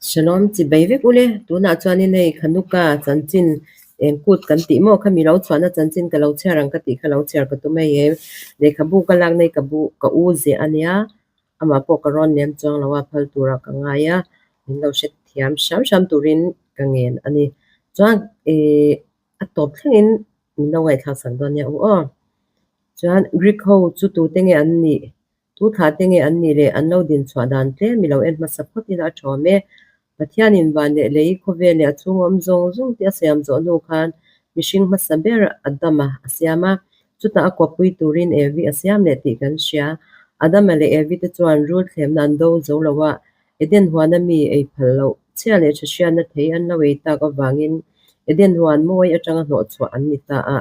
Shalom chibai vek ule, tunah chuanin hei Khanuka chanchin eng kut kan tih maw kha mi lo chhuahna chanchin ka lo chhiar ang ka tih kha lo chhiar ka tum hei he lehkhabu ka lakna hi ka bu ka u ziah a nia amah pawh ka rawn lem chuang lo a phal turah ka ngai a min lo hrethiam hram hram turin ka ngen a ni chuan ihh a tawp thlengin min lo ngaihthlak sak dawn nia u aw chuan Greek ho chu tute nge an nih Tu thlah te nge an nih leh an lo din chhuah dan tlem i lo en hmasa phawt ila a thawm e. Pathianin van leh lei khawvel leh a chhung awm zawng zawng te a siam zawh hnu khan mihring hmasa ber Adama a siam a, chutah a kuapui turin Evi a siam leh tih kan hria. Adama leh Evi te chuan rul thlemna an do zo lo a, Eden huana mi ei phal loh chhia leh tha hriatna thei an lo ei tak avangin Eden huan mawi atanga hnawhchhuah an ni ta a.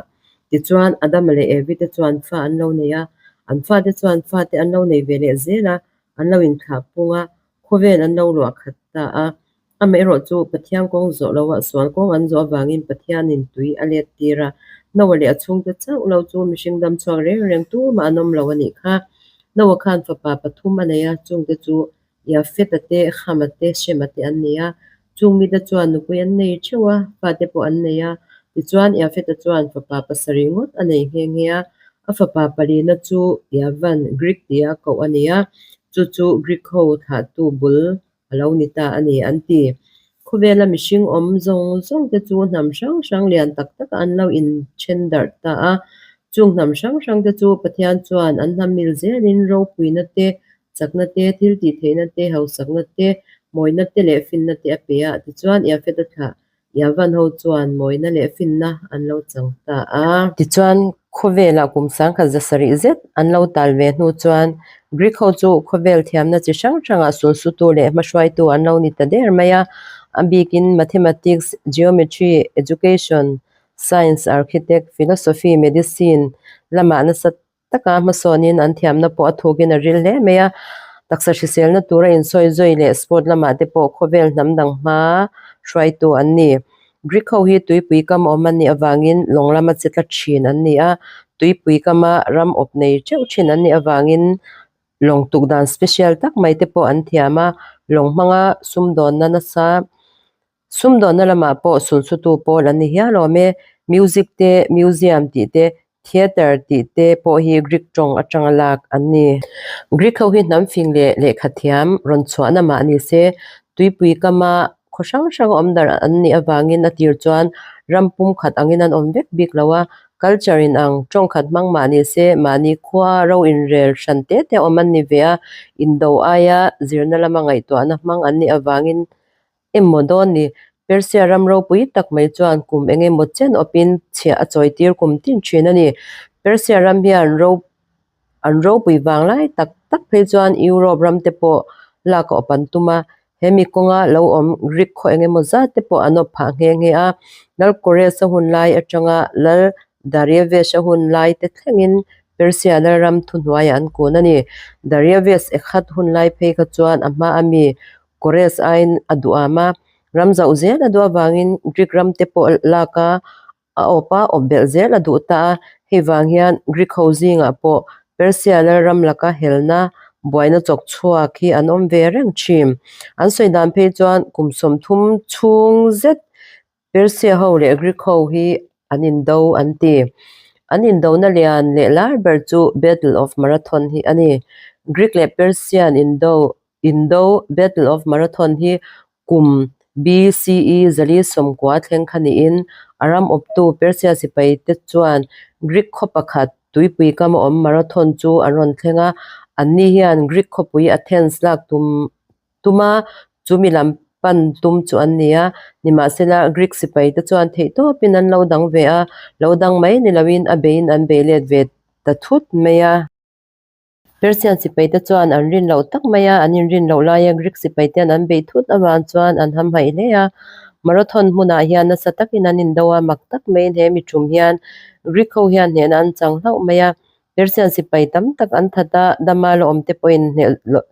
Tichuan, Adama leh Evi te chuan fa an lo nei a, an fate chuan fate an lo nei ve leh zel a, an lo inthlah pung a, khawvel an lo luah khat ta a. Amaherawh chu Pathian kawng zawh loah sual kawng an zawh avangin Pathianin tui a let tir a, Noah leh a chhungte chauh lo chu mihring dam chhuak reng reng tumah an awm lo a nih kha. Noah khan fapa pathum a nei a, chungte chu Yafeta te, Hama te, Shema te an nei a. Chung mite chuan nupui an nei theuh a, fate pawh an nei a. Tichuan, Yafeta chuan fapa pasarih ngawt a nei nghe nghe a. A fapa palina chu Yavan, Greek tia koh a ni a, chu chu Greek ho thlahtu bul a lo ni ta a ni, an ti. Khawvela mihring awm zawng zawng te chu hnam hrang hrang lian tak takah an lo inthen darh ta a. Chung hnam hrang hrang te chu Pathian chuan an hnam mil zelin ropuina te, Chakna te, thil tih theihna te, hausakna te, mawina te leh finna te a pe a. Tichuan, Iafeta thlah Yavan ho chuan mawina leh finna an lo chang ta a. Tichuan, khawvelah kum sangkhat za sarih zet an lo tal ve hnu chuan Greek ho chu khawvel thiamna chi hrang hrangah sulsutu leh hmahruaitu an lo ni ta der mai a. A bikin Mathematics, Geometry, Education, Science, Architect, Philosophy, Medicine lamah nasa taka hmasawnin an thiamna pawh a thukin a ril hle mai a, taksa hriselna tura insawi zawi leh sport lamah te pawh khawvel hnam dang hma hruaitu an ni. Greek ho hi tuipui kam awm an nih avangin lawng lama che tla thin an ni a, tuipui kama ram awp nei teuh thin an nih avangin lawng tuk dan special tak mai te pawh an thiam a, lawng hmanga sumdawnna nasa Sumdawnna lamah pawh sulsutu pawl an ni hial awm e. Music te, museum tih te, theatre tih te pawh hi Greek tawng atanga lak an ni. Greek ho hi hnam fing leh lehkha thiam rawn chhuahna mah ni se, tuipui kama khaw hrang hrang awm darh an nih avangin a tir chuan ram pum khat angin an awm vek bik lo a, culture in ang tawng khat hmang mah ni se, mahni khua ro inrel hran te te awm an ni ve a, indo aia zirna lama ngaihtuahna hmang an nih avangin Emaw dawn ni, Persia ram ropui tak mai chuan kum eng emaw chen awpin chhiah a chawitir kum tin thin a ni. Persia ram hian ro an ropui vang lai tak tak phei chuan Europe ram te pawh lak a awp an tum a, he mi kawnga lo awm Greek khaw eng emaw zat te pawh an awp phah nghe nghe a. Lal Kores-a hun lai atanga Lal Dariavesh-a hun lai te thlengin Persia lalram thuhnuaiah an kun a ni. Dariavesh ekhat hun lai phei kha chuan a hma a mi Kores aiin a duham a, ram zauh zel a duh avangin Greek ram te pawh lak a, a awp a, awp belh zel a duh ta a. Hei vang hian Greek ho zingah pawh Persia lalram laka helna buaina chawk chhuak hi an awm ve reng thin. An sawi dan phei chuan kum sawmthum chhung zet Persia ho leh Greek ho hi an indo an ti. An indona lian leh lar ber chu Battle of Marathon hi a ni. Greek leh Persian indo indo Battle of Marathon hi kum BCE zali sawmkua thleng kha niin a ram awptu Persia sipai te chuan Greek khaw pakhat tuipui kama awm Marathon chu an rawn thleng a, anni hian Greek khawpui Athens lak tum Tuma chumi lam pan tum chu an ni a, nimahsela Greek sipai te chuan theih tawpin an lo dang ve a, lo dang mai ni loin a beiin an bei let ve ta thut mai a. Persian sipai te chuan an rin loh tak mai a, an inrin loh laia Greek sipai ten an bei thut avang chuan an hamhaih hle a. Marathon hmunah hian nasa takin an indo a, mak tak maiin he mi tum hian Greek ho hian hnehna an chang hlauh mai a. Persian sipai tam tak an that a, dama la awm te pawhin hneh loh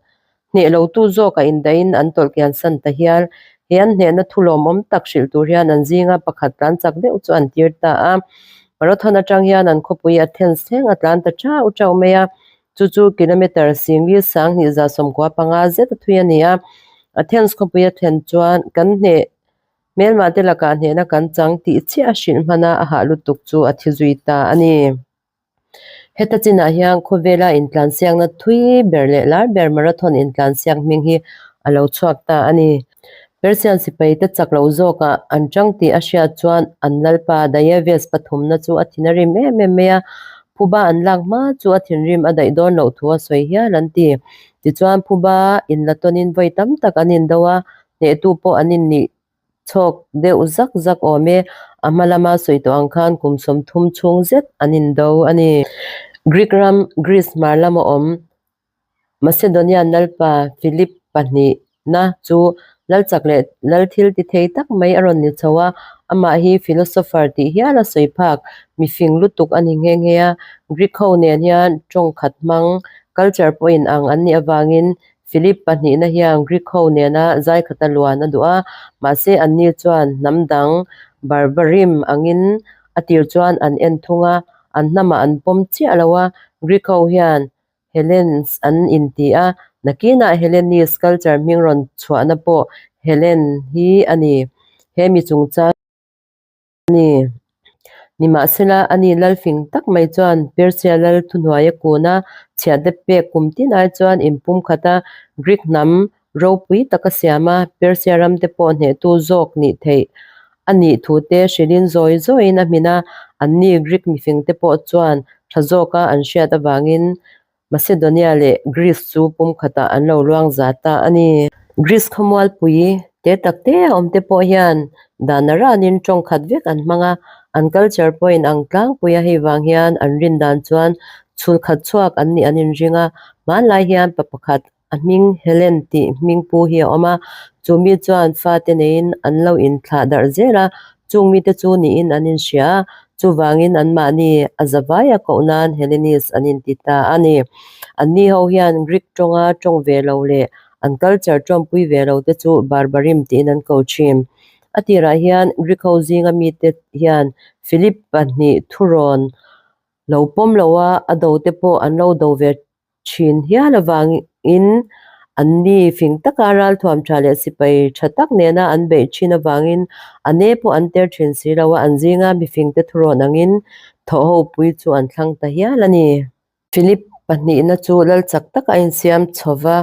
Hneh lotu zawkah indahin an tawlh kian san ta hial. He an hnehna thu lawmawm tak hrilh tur hian an zinga pakhat tlan chak deuh chu an tir ta a. Marathon atang hian an khawpui Athens thleng a tlan ta chau chau mai a. Chu chu kilometre singli sanghnih za sawmkua panga zet a thui a ni a. Athens khawpui a thlen chuan kan hneh hmelmah te lakah hnehna kan chang tih chiah a hrilh hman a, a hah lutuk chu a thi zui ta a ni. Heta chinah hian khawvela intlansiakna thui ber leh lar ber marathon intlansiak hming hi a lo chhuak ta a ni. Persian sipai te chak lo zawkah an tang tih a hriat chuan an lalpa Darius pathumna chu a thin a rim em em mai a, phuba an lak hma chu a thinrim a daih dawn loh thu a sawi hial an ti. Tichuan phuba inla tawnin vawi tam tak an indo a, hnehtu pawh an innih chhawk deuh zak zak awm e, a hma lama sawi tawh ang khan kum 30 chhung zet an indo a ni. Greek ram, Greece hmar lama awm Macedonian lalpa Philip pahnihna chu lal chak leh lal thil ti thei tak mai a rawn ni chho a, amah hi philosopher tih hial a sawi phak, mifing lutuk a ni nghe nghe a, Greek ho nen hian tawng khat hmang, culture pawh inang an nih avangin Philip pahnihna hian Greek ho nena zai khata luan a duh a, mahse anni chuan hnam dang barbarim angin a tir chuan an en thung a, an hnamah an pawm chiah lo a, Greek ho hian Hellenes an inti a, nakinah Hellenist culture hming rawn chhuahna pawh Hellen hi a ni. He mi chungchang a ni. Nimahsela, ani lalfing tak mai chuan Persia lal thuhnuai a kun a, chhiahte pek kum tin ai chuan inpumkhat a, Greek hnam ropui tak a siam a, Persia ramte pawh hnehtu zawk nih theih a nih thute hrilhin zawi zawiin a hmin a, anni Greek mifingte pawh chuan tha zawka an hriat avangin Macedonia leh Greece chu pumkhatah an lo luang za ta a ni. Greece khawmualpui te tak te a awmte pawh hian dan a ranin tawng khat vek an hmang a, an culture pawhin ang tlangpui a hei vang hian an rin dan chuan chhul khat chhuak an nih an inring a, hmanlai hian pa pakhat A hming Helen tih hming pu hi a awm a, chu mi chuan fate neiin an lo inthlah darh zel a, chung mite chu niin an inhria a, chuvangin anmahni a zavai a koh nan Hellenist an inti ta a ni. Anni ho hian Greek tawnga tawng ve lo leh an culture tawmpui ve lo te chu Barbarim tiin an ko thin. A tirah hian Greek ho zinga mite hian Philip pahnih thurawn lo pawm lo a, a do te pawh an lo do ve thin hial avangin anni fing taka ralthuam tha leh sipai tha tak nena an beih thin avangin a ne pawh an ter thin si lo a, an zinga mifingte thurawn angin thawh ho pui chu an thlang ta hial a ni. Philip pahnihna chu lal chak taka a insiam chho va,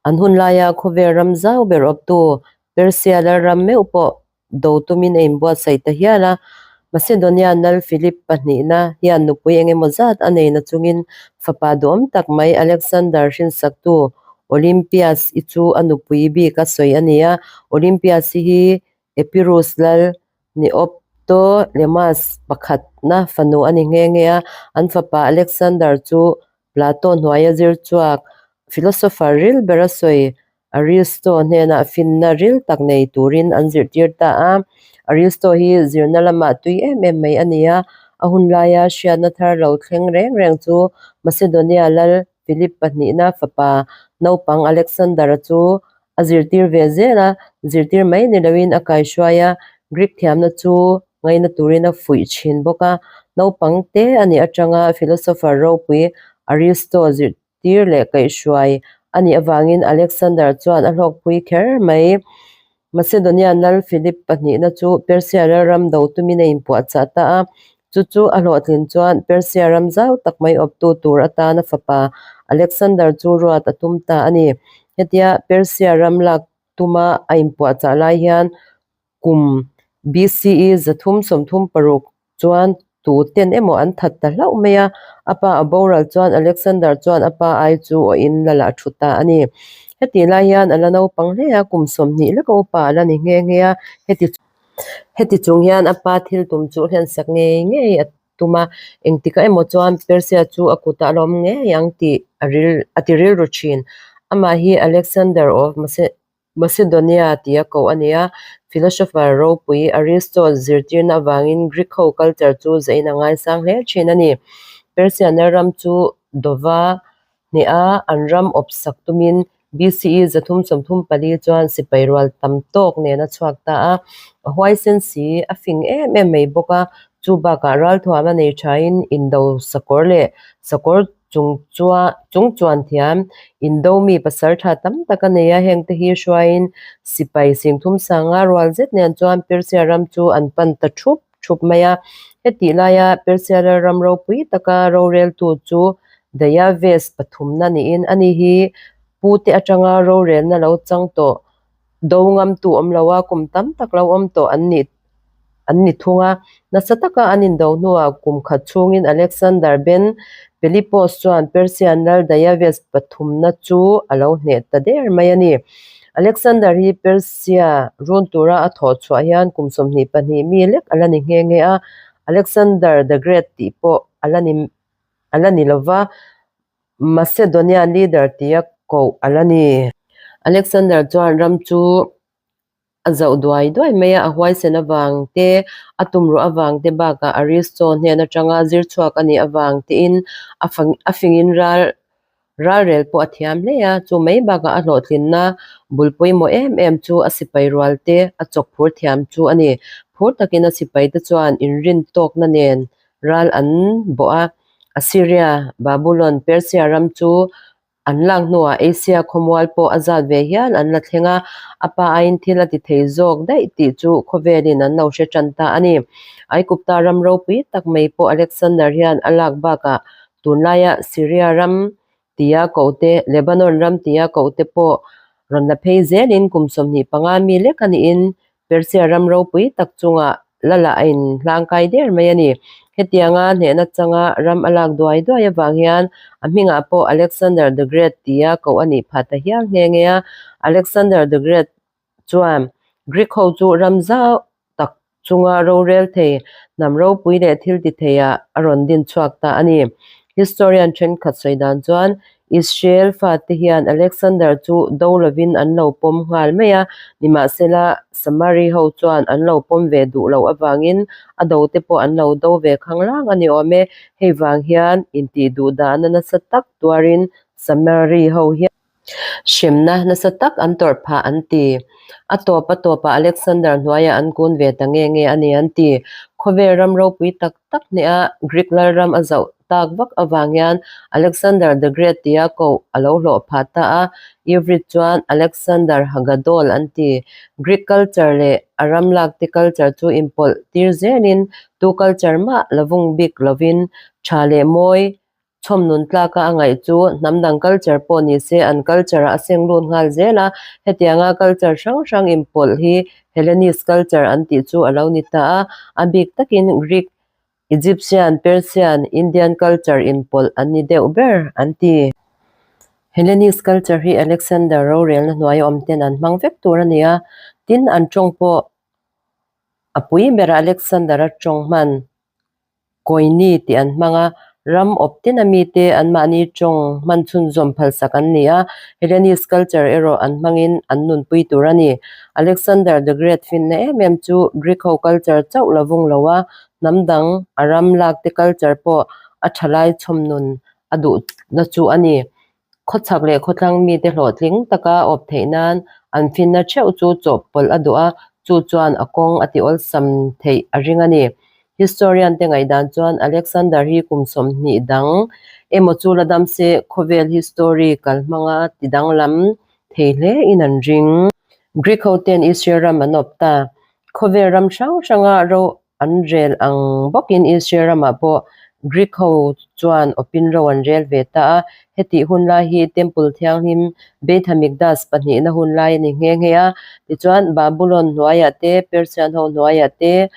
an hun laia khawvel ram zau ber awptu Persia lalram meuh pawh do tumin a inbuatsaih ta hial a. Macedonia Lal Philip pahnihna hian nupui eng emaw zat a nei nachungin fapa duhawm tak mai Alexander hrinsaktu Olympias-i chu a nupui bik a sawi a ni a. Olympias-i hi Epirus Lal Neoptolemus pakhatna fanu a ni nghe nghe a. An fapa Alexander chu Plato hnuaia zir chhuak philosopher ril ber a sawi Aristo hnenah finna ril tak nei turin an zirtir ta a. Aristo hi zirna lamah tui em em mai a ni a, a hun laia hriatna thar lo thleng reng reng chu Macedonia lal Philip pahnihna fapa naupang Alexander-a chu a zirtir ve zel a, zirtir mai ni loin a kaihruai a, Greek thiamna chu ngaina turin a fuih thin bawk a. Naupang te a nih atanga philosopher ropui Aristo zirtir tir leh kaihhruai a nih avangin Alexander chuan a hlawkpui kher mai. Macedonian lal Philip pahnihna chu Persia lalram do tumin a inpuahchah ta a, chu chu a hlawhtlin chuan Persia ram zau tak mai awptu tur atana fapa Alexander chu ruat a tum ta a ni. Hetia Persia ram lak tuma a inpuahchah lai hian kum BCE 336 chuan tu ten emaw an that ta hlauh mai a, a pa a boral chuan Alexander chuan a pa ai chu awhin la lah thu ta a ni. Hetih lai hian a la naupang hle a, kum 20 leka upa a la ni nghe nghe a, heti heti chung hian a pa thil tum chu hlensak ngei ngei a tum a, engtikah emaw chuan Persia chu a kutah a lawm ngei ang tih a ril a ti rilru thin. Amah hi Alexander of Macedonia tia koh a ni a, philosopher ropui Aristotle zirtirna avangin Greek ho culture chu zahin a ngaisang hle thin a ni. Persian ram chu dova hneha an ram awpsak tumin BCE 334 chuan sipai rual tam tawk nen a chhuak ta a, a huaisen si, a fing em em mai bawk a, chu bakah ralthuam a nei thain indo sakawr leh sakawr. Chung chua chung chuan thiam indo mi pasal tha tam tak a nei a, hengte hi hruaiin sipai singthum sanga rual zet nen chuan Persia ram chu an pan ta thup thup mai a. Hetih laia Persia lalram ropui taka roreltu chu Daiaves pathumna niin ani hi pute atanga rorelna lo chang tawh do ngamtu awm lo a, kum tam tak lo awm tawh an nih an ni thung a. Nasa taka an indo hnuah kum khat chhungin Alexander ben Pelipos chuan Persian lal Daiaves pathumna chu a lo hneh ta der mai a ni. Alexander hi Persia run tura a thawh chhuah hian kum 22 mi lek a la ni nghe nghe a, Alexander the Great tih pawh a la ni a la ni lova, Macedonian leader tia koh a la ni. Alexander chuan ram chu A zoh duai duai mai a, a huaisen avang te, a tumruh avang te bakah Aristo hnen atanga zir chhuak a nih avang tein a a fingin ral ralrel pawh a thiam hle a, chu mai bakah a hlawhtlinna bul pawimawh em em chu a sipai rual te a chawk phur thiam chu a ni. Phur takin a sipai te chuan inrin tawkna nen ral an bawh a, Assyria, Babulon, Persia ram chu An lak hnuah Asia khawmual pawh a zat ve hial an la thleng a, a pa aiin thil a ti thei zawk daih tih chu khawvelin an lo hre tan ta a ni. Aigupta ram ropui tak mai pawh Alexander hian a lak bakah tunlaia Syria ram tia koh te, Lebanon ram tia koh te pawh rawn la phei zelin kum 25 mi lek a niin Persia ram ropui tak chungah lala a inhlangkai der mai a ni. Hetianga hnehna changa ram a lak duai duai avang hian a hmingah pawh Alexander the Great tia koh a nih phah ta hial nghe nghe a. Alexander the Great chuan Greek ho chu ram zau tak chunga rorel thei hnam ropui leh thil ti theiah a rawn din chhuak ta a ni. Historian thenkhat sawi dan chuan Israel fate hian Alexander chu do lovin an lo pawm nghal mai a, nimahsela Samari ho chuan an lo pawm ve duh loh avangin a do te pawh an lo do ve khanglang a ni awm e. Hei vang hian intih duh dahna nasa tak tuarin Samari ho hian hremna nasa tak an tawrh phah an ti. A tawp a tawpah Alexander hnuaiah an kun ve ta nge nge a ni an ti. Khawvel ram ropui tak tak hneha Greek lalram a zauh tak vak avang hian Alexander the Great tia koh a lo hlawh phah ta a, Ivrit chuan Alexander Hagadol an ti. Greek culture leh a ram lakte culture chu inpawlh tir zelin tu culture mah la vung bik lovin tha leh mawi chhawm nun tlaka a ngaih chu hnam dang culture pawh ni se an culture ah a seng lut nghal zel a, hetianga culture hrang hrang inpawlh hi Hellenist culture an tih chu a lo ni ta a, a bik takin Greek Egyptian, Persian, Indian culture inpawlh an ni deuh ber an ti. Hellenist culture hi Alexander rorelna hnuaia awm ten an hmang vek tur a ni a, tin an tawng pawh a pui berah Alexander-a tawng hman Koine tih an hmang a, ram awp tin a mite anmahni tawng hman chhunzawm phalsak an ni a, Hellenist culture erawh an hmangin an nunpui tur a ni. Alexander the Great finna em em chu Greek ho culture chauh la vung lo a, hnam dang a ram lak te culture pawh a tha lai chhawm nun a duhna chu a ni. Khawchhak leh khawthlang mite hlawhtling taka awp theih nan an finna theuh chu chawhpawlh a duh a, chu chuan a kawng a ti awlsam theih a ring a ni. Historian te ngaihdan chuan Alexander hi kum 20 dang emaw chu la dam se khawvel history kal hmanga ti danglam thei hle in an ring. Greek ho ten Israel ram an awp ta. Khawvel ram hrang hranga ro an rel ang bawkin Israel ramah pawh Greek ho chuan awpin ro an rel ve ta a. Hetih hun lai hi Temple thianghlim Beit HaMikdash pahnihna hun lai a ni nghe nghe a. Tichuan Babulon hnuaiah te, Persian ho hnuaiah te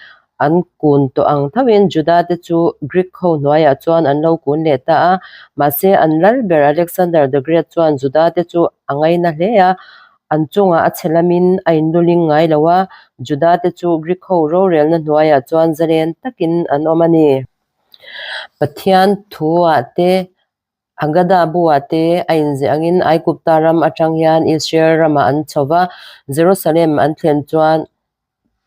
an kun tawh ang thoin Juda te chu Greek ho hnuaiah chuan an lo kun leh ta a. Mahse an lal ber Alexander the Great chuan Juda te chu a ngaina hle a. An chungah a chhe lamin a inluling ngai lo a, Juda-te chu Greek ho rorelna hnuaiah chuan zalen takin an awm a ni. Pathian thuah te, Haggadah buah te a inziah angin Aigupta ram atang hian Israel ramah an chho va, Jerusalem an thlen chuan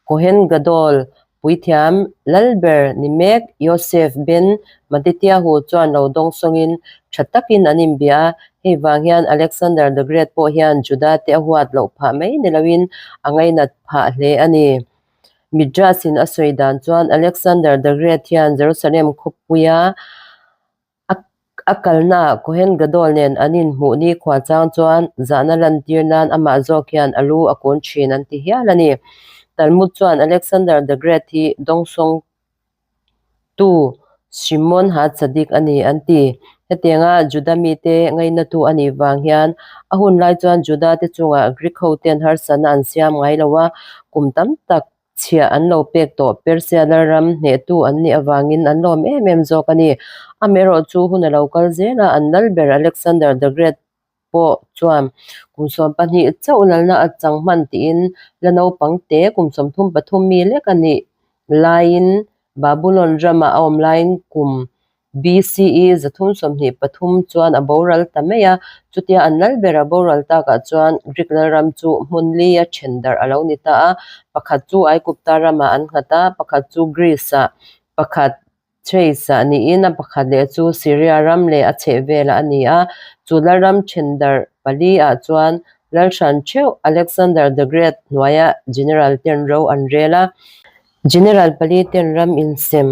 Kohen Gadol, puithiam lalber ni mek Yosef ben Matityahu chuan lo dawng sawngin tha takin an inbia a, hei vang hian Alexander the Great pawh hian Juda te a huat loh phah mai ni loin a ngainat phah hle a ni. Midrash in a sawi dan chuan Alexander the Great hian Jerusalem khawpuia a. A kalnaah Kohen Gadol nen an inhmuh nikhua chang chuan zahna lantir nan amah zawk hian a lu a kun thin an ti hial a ni. Talmud chuan Alexander the Great hi dawngsawngtu Shimon HaTzadik a ni an ti. Hetianga Juda mite ngainatu a nih vang hian a hun lai chuan Juda te chungah Greek hoten harsatna an siam ngai lo a, kum tam tak chhiah an lo pek tawh Persia lalram hnehtu an nih avangin an lawm em em zawk a ni. Amaherawhchu hun a lo kal zel a, an lal ber Alexander the Great pawh chuan kum 12 chauh lalna a chang hman tiin la naupang te kum 33 mi lek a nih laiin Babulon ramah a awm laiin kum BCE 323 chuan a boral ta mai a, chutia an lal ber a boral takah chuan Greek lalram chu hmun lia then darh a lo ni ta a, pakhat chu Aigupta ramah an nghat a, pakhat chu Greece-ah, pakhat Thrace-ah niin a pakhat leh chu Syria ram leh a chhehvelah a ni a, chu lalram then darh pali-ah chuan lal hran theuh Alexander the Great hnuaia general ten ro an rel a, general pali ten ram insem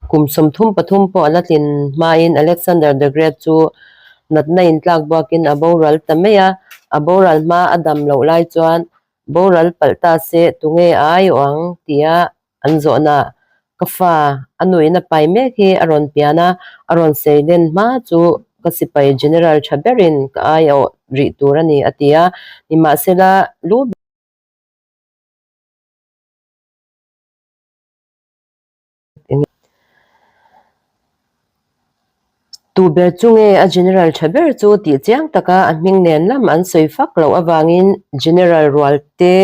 Kum 33 pawh a la tlin hmain Alexander the Great chu natna intlak buakin a boral ta mai a, a boral hma a dam loh lai chuan boral palh ta se tunge a aiawh ang tia an zawhna ka fa a nuin a pai mek hi a rawn pian a, a rawn sei len hma chu ka sipai general tha berin ka aiawh rih tur a ni a ti a, nimahsela lu Tu ber chu nge a general tha ber chu tih chiang taka a hming nen lam an sawi fak loh avangin general Rualte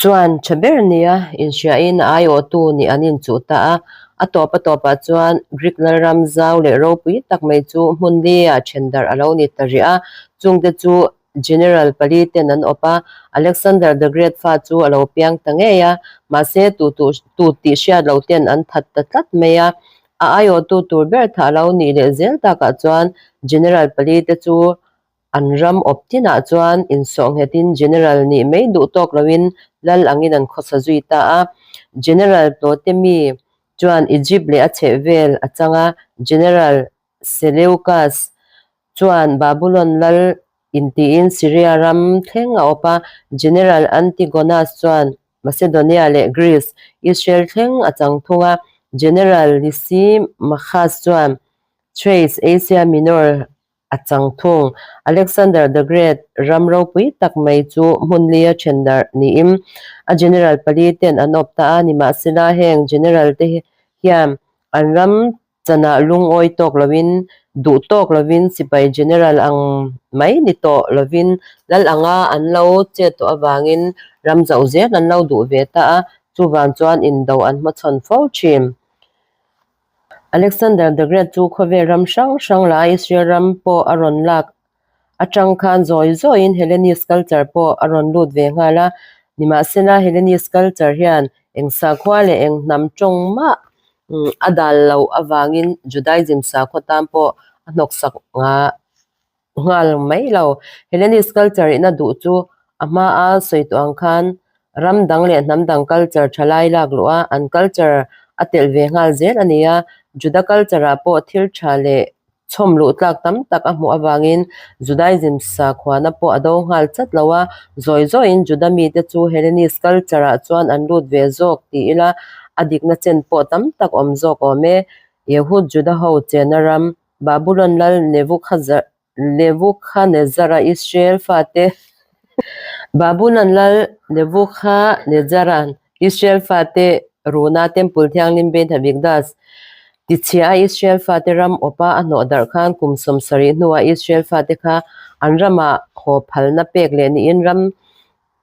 chuan tha ber nia inhriain a aiawhtu nih an inchuh ta a. A tawp a tawpah chuan Greek lalram zau leh ropui tak mai chu hmun lia then darh a lo ni ta rih a, chungte chu General pali ten an awp a, Alexander the Great fa chu a lo piang ta ngei a, mahse tu tu tu tih hriat lo ten an that ta tlat mai a. A aiawhtu tur ber thah lo nih leh zel takah chuan General pali te chu an ram awp tinah chuan insawh nghetin General nih mai duh tawk loin lal angin an khawsa zui ta a. General Ptolemy chuan Egypt leh a chhehvel a chang a, General Seleucus chuan Babulon lal intiin Syria ram thleng a awp a, General Antigonus chuan Macedonia leh Greece, Israel thleng a chang thung a, General Lysimachus chuan Thrace, Asia Minor, a chang thung. Alexander the Great ram ropui tak mai chu hmun lia then darh niin a general pali ten an awp ta a, nimahsela heng general te hian an ram Chanah lungawi tawk lovin, duh tawk lovin sipai general ang mai ni tawh lovin lal anga an lo chet tawh avangin ram zauh zel an lo duh ve ta a, chuvang chuan indo an hmachhawn fo thin. Alexander the Great chu khawvel ram hrang hrang la Israel ram pawh a rawn lak atang khan zawi zawiin Hellenist culture pawh a rawn lut ve nghal a, nimahsela Hellenist culture hian eng sakhua leh eng hnam tawng mah a dal loh avangin Judaism sakhua tan pawh a hnawksak nghal mai lo. Hellenist culture ina duh chu a hmaa sawi tawh ang khan ram dang leh hnam dang culture thalai lak luh a, an culture a telh ve nghal zel a ni a, Juda culture ah pawh thil tha leh Chhawm luh tlak tam tak a hmuh avangin Judaism sakhuana pawh a do nghal chat lo a, zawi zawiin Juda mite chu Hellenist culture-ah chuan an lut ve zawk ti ila a dikna chen pawh tam tak awm zawk awm e. Yehud Juda ho chena ram, Babulon lal Nebuchadnezzar-a Israel fate Babulon lal Nebuchadnezzar-a'n Israel fate runa Temple Thianghlim Beit HaMikdash tichhia a Israel fate ram awpa a hnawh darh khan kum 70 hnuah Israel fate kha an ramah haw phalna pek leh niin ram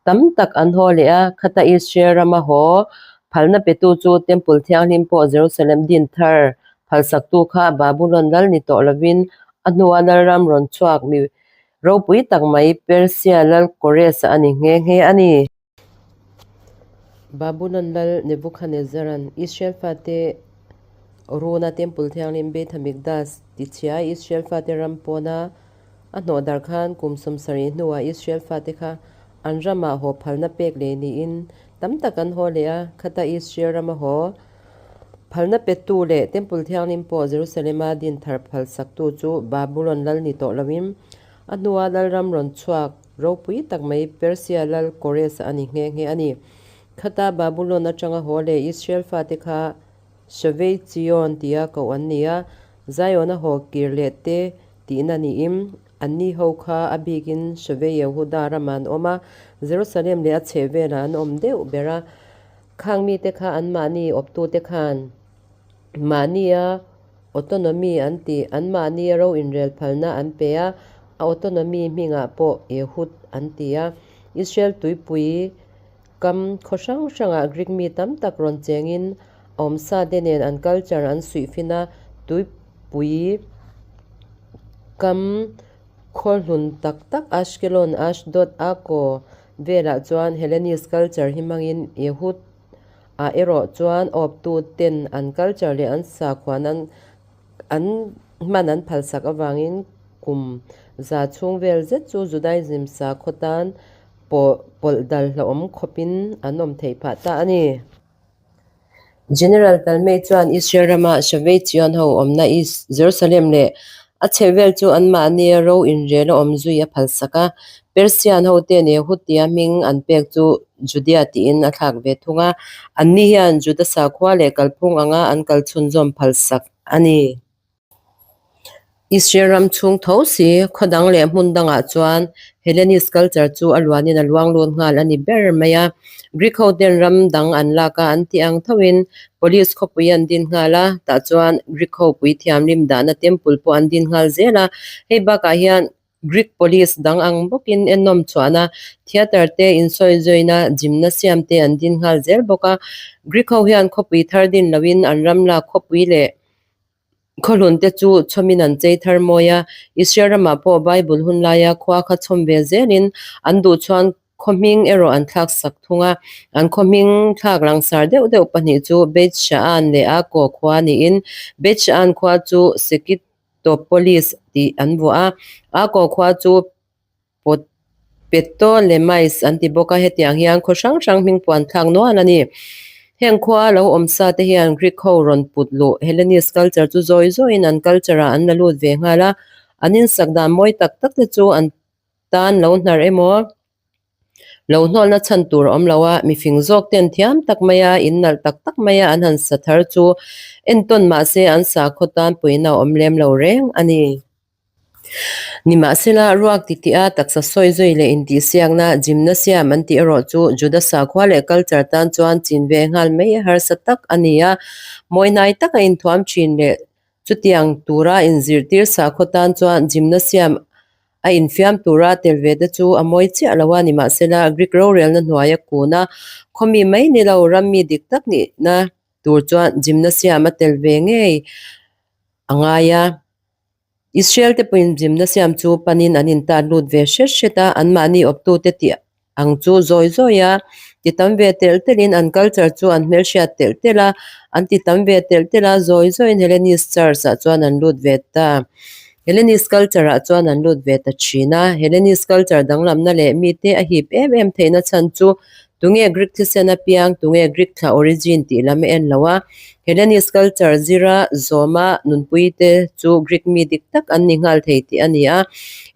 tam tak an haw leh a, khata Israel rama haw phalna petu chu Temple Thianghlim pawh Jerusalem din thar phalsaktu kha Babulon lal ni tawh lovin a hnua lalram rawn chhuak mi ropui tak mai Persia lal Kores-a a ni nghe nghe a ni. Babulon lal Nebuchadnezzar-a'n Israel fate runa Temple Thianghlim Beit HaMikdash tichhia Israel fate ram pawna a hnawh dar khan kum 70 hnuah Israel fate kha an ramah haw phalna pek leh niin tam tak an haw leh a, khata Israel rama haw. Phalna petu leh Temple Thianghlim pawh Jerusalema din thar phalsaktu chu Babulon lal ni tawh loin a hnua lalram rawn chhuak ropui tak mai Persia lal Kores a ni nghe nghe a ni. Khata Babulon atanga haw leh Israel fate kha Shavei Zion tia koh an ni a, Zion a haw kir leh te tihna niin anni ho kha a bikin Shavei Yehuda ramah an awm a, Jerusalem leh a chhehvelah an awm deuh ber a. Khang mite kha anmahni awptute khan mahnia autonomy an tih, anmahnia ro inrel phalna an pe a, a autonomy hmingah pawh Yehud an ti a. Israel tuipui kam khaw hrang hrangah Greek mi tam tak rawn chengin a awmsa te nen an culture an suih fin a, tuipui kam khaw hlun tak tak Ashkelon, Ashdod, Akko velah chuan Hellenist culture hi hmangin Yehud ah erawh chuan awptu ten an culture leh an sakhuan an an hman an phalsak avangin kum za chhung vel zet chu Judaism sakhaw tan pawh pawlh dal hlauhawm khawpin an awm theih phah ta a ni. General Talmei chuan Israel rama Shavei Zion ho awmna Jerusalem leh a chhehvel chu anmahnia ro inrel a awm zui a phalsak a. Persian hoten Yehutia hming an pek chu Judea tiin a thlak ve thung a, anni hian Juda sakhua leh kalphung anga an kal chhunzawm phalsak a ni. Israel ram chhung tho si, khaw dang leh hmun dangah chuan Hellenist culture chu a luanin a luang lut nghal a ni ber mai a. Greek ho ten ram dang an lak a, an tih ang thoin Polis khawpui an din nghal a, tah chuan Greek ho puithiamlim dahna temple pawh an din nghal zel a. Hei bakah hian Greek polis dang ang bawkin ennawm chhuahna theatre te insawizawiina gymnasium te an din nghal zel bawk a. Greek ho hian khawpui thar din loin an ram lak khawpui leh Khawhlun te chu chhawmin an chei thar mawi a, Israel ramah pawh Bible hun laia khua kha chhawm ve zelin an duh chuan khaw hming erawh an thlak sak thung a. An khaw hming thlak langsar deuh deuh pahnih chu Beit Sha'an leh Akko khua niin Beit Sha'an khua chu Sekitopolis tih an vuah a, Akko khua chu Ptolemais an ti bawk a, hetiang hian khaw hrang hrang hming puan thlak nual a ni. Heng khua lo awm sa te hian Greek ho rawn put luh Hellenist culture chu zawi zawiin an culture ah an la lut ve nghal a, an insak dan mawi tak tak te chu an tan lo hnar emaw lo hnawlna chhan tur a awm lo a, mifing zawk ten thiam tak maia in nalh tak tak maia an han sa thar chu entawn mahse an sakhaw tan puihna a awm lem lo reng a ni. Nimahsela, ruak titih a taksa sawi zui leh intihsiakna, gymnasium an tih erawh chu Juda sakhua leh culture tan chuan chin ve nghal mai harsa tak a ni a. Mawihnai taka inthuam thin leh chutiang tura inzirtir sakhaw tan chuan gymnasium a infiam tura tel ve te chu a mawi chiah lo a. Nimahsela, Greek rorelna hnuaia kuna khawmi mai ni lo, rammi dik tak nihna tur chuan gymnasium a tel ve ngei a ngai a. Israel te pawhin gymnasium chu panin an intan lut ve hret hret a, anmahni awptute tih ang chu zawi zawi a, ti tam ve telh telhin an culture chu an hmelhriat telh telh a, an ti tam ve telh telh a, zawi zawiin Hellenist church ah chuan an lut ve ta. Hellenist culture ah chuan an lut ve ta thin a, Hellenist culture danglamna leh mite a hip em em theihna chhan chu Tunge Greek thisen apiang, tunge Greek thla origin tih lam a en lo a. Hellenist culture zira zawma nunpui te chu Greek mi dik tak an ni nghal thei tih a ni a.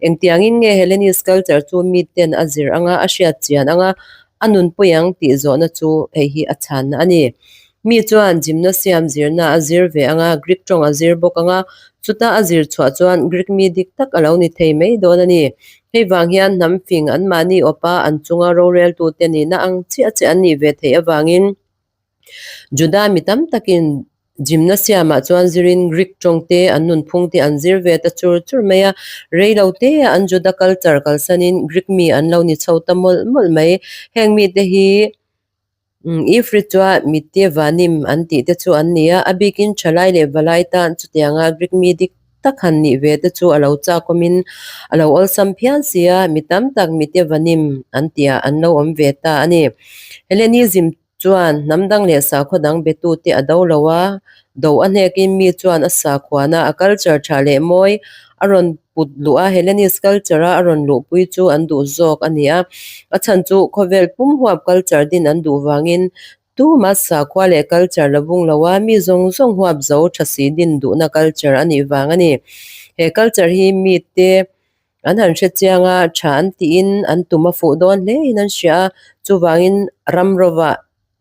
Engtiangin nge Hellenist culture chu mi ten a zir anga, a hriat chian anga, a nunpui ang tih zawhna chu hei hi a chhanna a ni. Mi chuan gymnasium zirna a zir ve anga, Greek tawng a zir bawk anga, chuta a zir chhuah chuan Greek mi dik tak a lo ni thei mai dawn a ni. Hei vang hian hnam fing anmahni awpa an chunga roreltute nihna ang chiah chiah an nih ve theih avangin Juda mi tam takin gymnasium-ah chuan zirin Greek tawng te an nunphung te an zir ve ta chur chur mai a, rei lo te an Juda culture kalsanin Greek mi an lo ni chho ta mawlh mawlh mai. Heng mite hi Ifrit chuan mitte vanim an tih te chu an ni a, a bikin thalai leh valai tan chutianga Greek mi dik tak han nih ve te chu a lo chakawmin a lo awlsam phian si a, mi tam tak mitte vanim an tihah an lo awm ve ta a ni. Hellenism chuan hnam dang leh sakhaw dang betute a do lo a, do a hnekin mi chuan a sakhuana a culture tha leh mawi a rawn put luh a, Hellenist culture a a rawn luhpui chu an duh zawk a ni a, a chhan chu khawvel pum huap culture din an duh vangin. Tuma sakhua leh culture la vung lo a, mi zawng zawng huap zo tha si din duhna culture a nih vang a ni. He culture hi mite an han hre chiang a, tha an tiin an tum a fuh dawn hle in an hria a, chuvangin ram rovah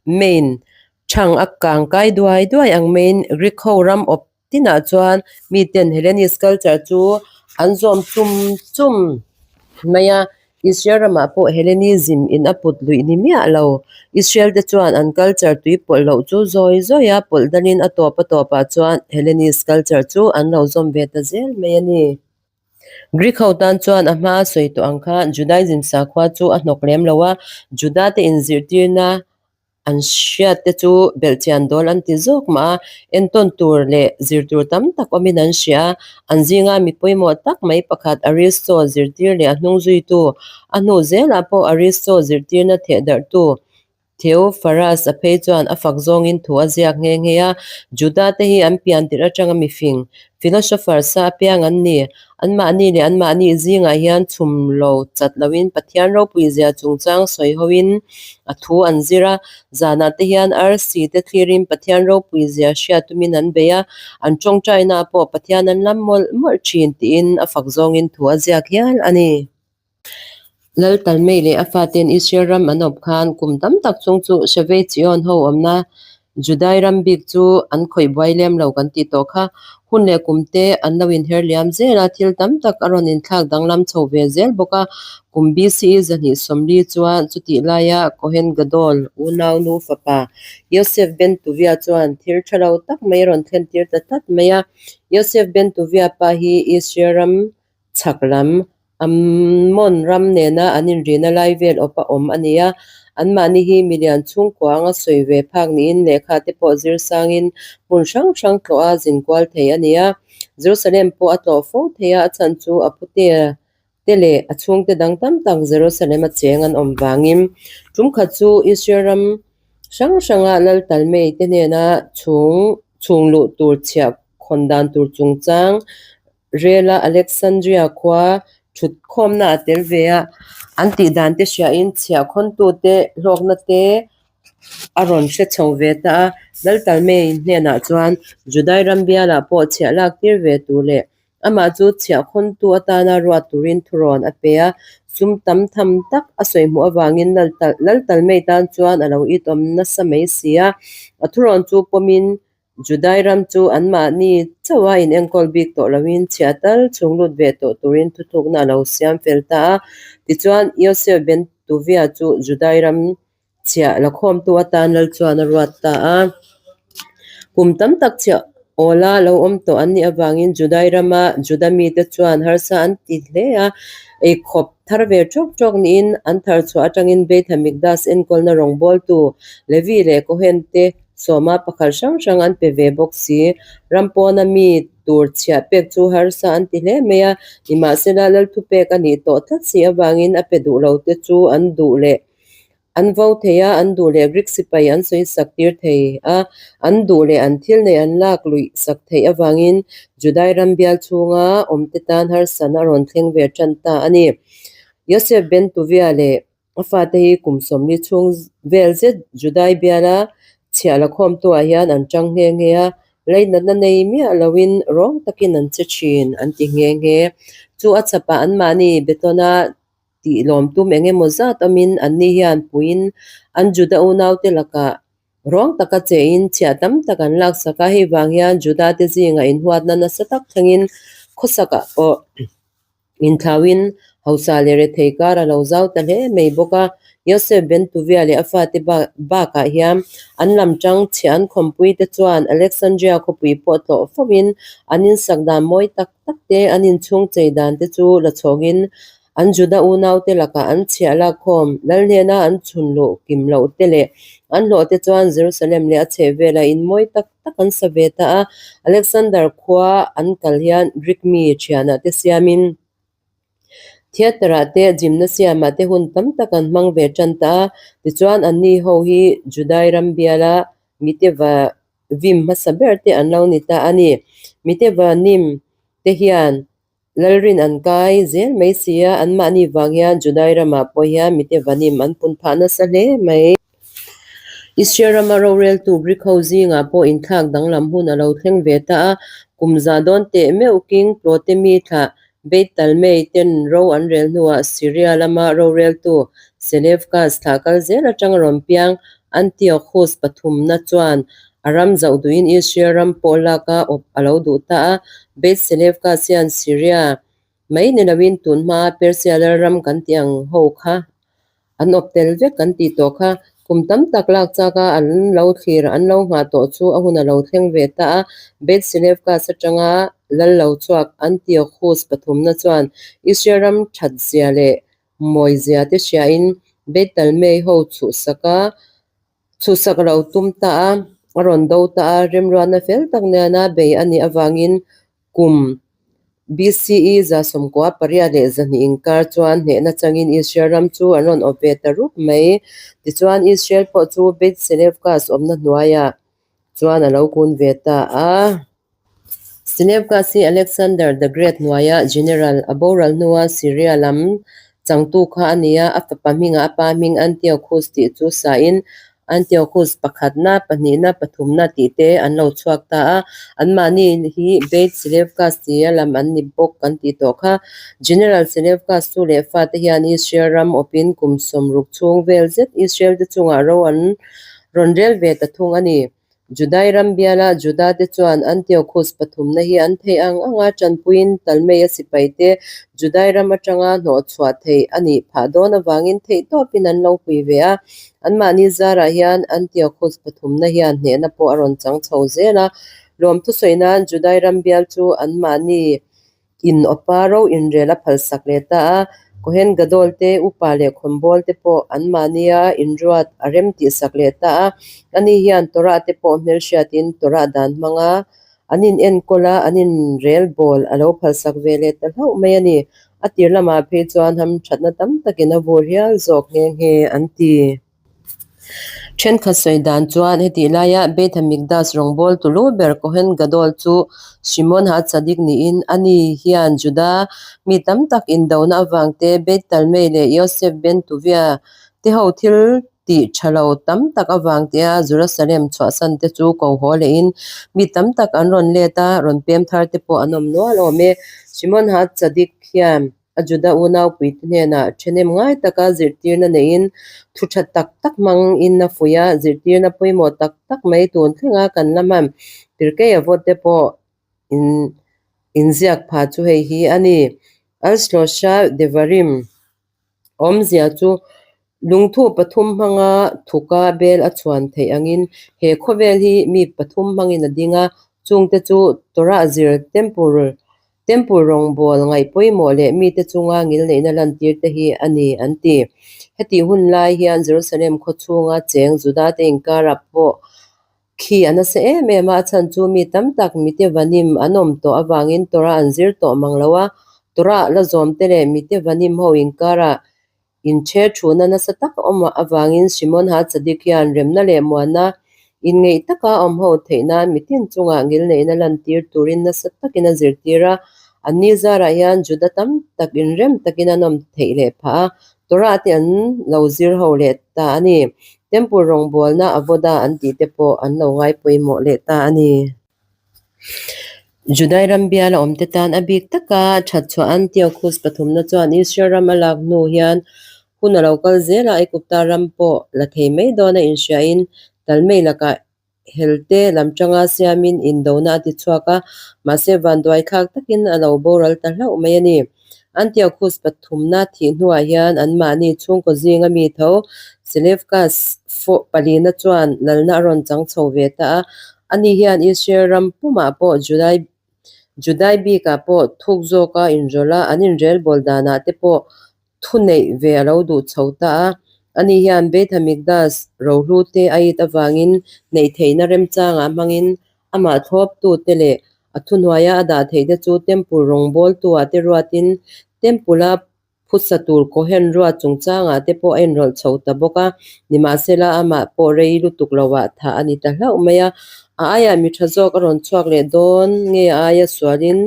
main thang a kang kai duai duai ang maiin Greek ho ram awp Tinah chuan miten Hellenist culture chu an zawm chum chum mai a, Israel ramah pawh Hellenism in a put luih ni miah lo. Israel te chuan an culture tui pawlh loh chu zawi zawi a pawlh danin a tawp a tawpah chuan Hellenist culture chu an lo zawm ve ta zel mai a ni. Greek ho tan chuan a hma sawi tawh ang kha Judaism sakhua chu a hnawk lem lo a, Juda te inzirtirna An hriat te chu belhchian dawl an ti zawk mah a, entawn tur leh zir tur tam tak awmin an hria a, an zinga mi pawimawh tak mai pakhat Aristo zirtir leh a hnung zuitu, a hnu zelah pawh Aristo zirtirna thehdarhtu Theopharas a phei chuan a fak zawngin thu a ziak nghe nghe a, Juda te hi an pian tirh atanga mifing, philosopher sa apiang an ni. Anmahni leh anmahni zingah hian chhum lo chat loin Pathian ropui zia chungchang sawi hoin a thu an zir a. Zanah te hian arsi te thlirin Pathian ropui zia hriat tumin an bei a, an tawngtainaah pawh Pathian an lam mawlh mawlh thin tiin a fak zawngin thu a ziak hial a ni. Lal Talmei leh a fate'n Israel ram an awp khan kum tam tak chung chu Shavei Zion ho awmna Judai ram bik chu an khawih buai lem lo kan tih tawh kha. Hun leh kum te an lo inher liam zel a, thil tam tak a rawn inthlak danglam chho ve zel bawk a. Kum BCE 240 chuan chutih laia Kohen Gadol unau nu fapa Yosef ben Tuvia chuan thil tha lo tak mai a rawn thlentir ta tlat mai a. Yosef ben Tuvia pa hi Israel ram chhak lam Ammon ram nena an inrina lai vel awp a awm a ni a, anmahni hi milian chhungkua anga sawi ve phak niin lehkha te pawh zir sangin hmun hrang hrang tlawh a zin kual thei a ni a. Jerusalem pawh a tlawh fo thei a, a chhan chu a putea te leh a chhungte dang tam tak Jerusalem a cheng an awm vangin tum khat chu Israel ram hrang hranga lal Talmei te hnena chhung chhung luh tur chhiah khawn dan tur chungchang Rela Alexandria khua thut khawmna a tel ve a, an tih dan te hriain chhiahkhawntute hlawkna te a rawn hre chho ve ta a. Laltalmei hnenah chuan Judai ram bialah pawh chhiah lak tir ve tur leh amah chu chhiahkhawntu atana ruat turin thurawn a pe a, sum tam tham tak a sawi hmuh avangin Laltalmei tan chuan a lo itawm nasa mai si a, a thurawn chu pawmin Judai ram chu anmahni chauha inenkawl bik tawh loin chhiah tal chhung lut ve tawh turin thutlukna a lo siam fel ta a. Tichuan, Yosef ben Tuvia chu Judai ram chhiah lakhawmtu atan lal chuan a ruat ta a. Kum tam tak chhiah awla lo awm tawh an nih avangin Judai rama Juda mite chuan harsa an ti hle a, eikhawp thar ve tawk tawk niin an thar chhuah atangin Beit HaMikdash enkawlna rawngbawltu Levi leh Kohen te Sawma pakhat hrang hrang an pe ve bawk si. Ram pawna mi tur chhiah pek chu harsa an ti hle mai a, nimahsela Lalthupek a nih tawh tlat si avangin a pe duh lo te chu an duh leh an vo thei a, an duh leh Greek sipai an sawi sak tir thei a, an duh leh an thil nei an lak luih sak theih avangin Judai ram bial chhunga awmte tan harsana a rawn thleng ve tan ta a ni. Yosef ben Tuvia leh A fate hi kum 40 chhung vel zet Judai biala chhiah la khawmtuah hian an tang nghe nghe a, leinatna nei miah loin rawng takin an che thin an ti nghe nghe. Chu a chhapah anmahni betawna tih lawm tum eng emaw zat awmin anni hian puiin an Juda unaute lakah rawng taka chein chhiah tam tak an laksak a, hei vang hian Judate zingah inhuatna nasa tak thlengin khawsakah pawh Inthlauin hausa leh rethei kar a lo zau ta hle mai bawk a, Yosef ben Tuvia leh a fate bakah hian an lam tang chhiah an khawmpui te chuan Alexandria khawpui pawh tlawh fo in an insak dan mawi tak tak te, an inchhung chei dan te chu la chhawngin an Juda unaute lakah an chhiah lakkhawm lal hnena an chhun luh kim loh te leh an hlawh te chuan Jerusalem leh a chhehvelah in mawi tak tak an sa ve ta a, Alexander khua an kal hian Greek mi thianah te siamin theatre ah te gymnasium ah te hun tam tak an hmang ve tan ta a, tichuan anni ho hi Judai ram biala mite va vim hmasa ber te an lo ni ta a ni. Mite va nim te hian Lalrin an kai zel mai si a, anmahni vang hian Judai ramah pawh hian mite vanim an pun phah nasa hle mai. Israel rama roreltu Greek ho zingah pawh inthlak danglam hun a lo thleng ve ta a, kum za dawn teh meuh king Ptolemy thlah Beit Talmei ten ro an rel hnuah Syria lama roreltu Seleucus thlah kal zel atanga rawn piang Antiochus pathumna chuan a ram zauh duhin Israel ram pawh laka awp a lo duh ta a, Beit Seleucus hian Syria mai ni loin tun hmaa Persia lalram kan tih ang ho kha An awp tel vek kan tih tawh kha kum tam tak lak chak a an lo thlir an lo nghah tawh chu a hun a lo thleng ve ta a. Beit Seleucus atanga lal lo chhuak Antiochus pathumna chuan Israel ram that zia leh mawi zia te hriain Beit Talmei ho chhuhsak a chhuhsak a lo tum ta a, a rawn do ta a, remruatna fel tak nena bei a nih avangin Kum BCE 1882 inkar chuan hnehna changin Israel ram chu an rawn awp ve ta rup mai. Tichuan, Israel pawh chu Beit Seleucus awmna hnuaiah chuan a lo kun ve ta a. Seleucus hi Alexander the Great hnuaia general a boral hnua Syria lam changtu kha a ni a, a fapa hmingah a pa hming Antiochus tih chu sain Antiochus pakhatna, pahnihna, pathumna tih te an lo chhuak ta a, anmahni hi Beit Seleucus tia lam an ni bawk kan tih tawh kha. General Seleucus chu leh fate hian Israel ram awpin kum sawmruk chhung vel zet Israel te chungah ro an rawn rel ve ta thung a ni. Judai ram biala Juda te chuan Antiochus pathumna hi an theih ang anga tanpuiin Talmeia sipai te Judai ram atanga hnawhchhuah theih a nih phah dawn avangin theihtawpin an lo pui ve a. Anmahni zarah hian Antiochus pathumna hian hnehna pawh a rawn chang chho zel a. Lawm thusawi nan Judai ram bial chu anmahni In awpa ro inrel a phalsak leh ta a, Kohen Gadol te, upa leh khawnbawl te pawh anmahnia inruat a rem tihsak leh ta a. Ani hian Torah te pawh hmelhriatin Torah dan hmanga an inenkawl a, an inrel bawl a lo phalsak ve leh ta hlauh mai a ni. A tir lamah phei chuan hamthatna tam takin a vur hial zawk nghe nghe an ti. Thenkhat sawi dan chuan hetih laia Beit HaMikdash rawngbâwl tulu ber Kohen Gadol chu Shimon HaTzadik niin ani hian Juda mi tam tak indona avangte Beit Talmei leh Yosef ben Tuvia te ho thil tih tha lo tam tak avangtea Jerusalem chhuahsan te chu ko haw lehin mi tam tak an rawn let a, rawn pem thar te pawh an awm nual awm e. Shimon HaTzadik hian. A Juda unaupuite hnenah ṭhenem ngai taka zirtirna neiin thu ṭha tak tak hmangin a fuih a, zirtirna pawimawh tak tak mai tun thlenga kan la hman Pirkei Avot te pawh in inziak pha chu hei hi a ni. Al Shlosha Devarim awmzia chu Lungthu pathum hmanga thuka bel a chhuan theih angin he khawvel hi mi pathum hmangin a ding a, chungte chu Torah zir Temple Temple rawngbâwl ngaih pawimawh leh mite chunga ngilneihna lantir te hi a ni an ti. Hetih hun lai hian Jerusalem khaw chhunga cheng Judate inkarah pawh khi a nasa em em a, a chhan chu mi tam tak mite vanim an awm tawh avangin Torah an zir tawh mang lo a, Torah la zawmte leh mite vanim ho inkarah Inchhe thuna nasa tak a awm avangin Shimon HaTzadik hian remna leh muanna inngeih taka awm ho theih nan mitin chungah ngilneihna lantir turin nasa takin a zirtir a. Anni zarah hian Juda tam tak inrem takin an awm theih leh phah a, Torah te an lo zir ho leh ta a ni. Temple rawngbawlna avoda an tih te pawh an lo ngai pawimawh leh ta a ni. Judai ram biala awmte tan a bik taka that chhuah Antiochus pathumna chuan Israel ram a lak hnu hian hun a lo kal zel a, Aigupta ram pawh la thei mai dawn a inhriain Talmei lakah helte lam tanga siamin indona a ti chhuak a, mahse vanduai thlak takin a lo boral ta hlauh mai a ni. Antiochus pathumna thih hnuah hian anmahni chhungkaw zinga mi tho Seleucus palina chuan lalna a rawn chang chho ve ta a. Ani hian Israel ram pumah pawh Judai Judai bikah pawh thuk zawka inrawlh a, an inrelbawl danah te pawh thu neih ve a lo duh chho ta a. Ani hian Beit HaMikdash rohlu te a it avangin neih theihna remchangah hmangin amah thlawptute leh a thuhnuaia a dah theihte chu Temple rawngbawltuah te ruatin Temple-a Phusa tur Cohen ruat chungchangah te pawh a inrawlh chho ta bawk a, nimahsela amah pawh rei lutuk loah thah a ni ta hlauh mai a. A aiah mi tha zawk a rawn chhuak leh dawn nge a aia sualin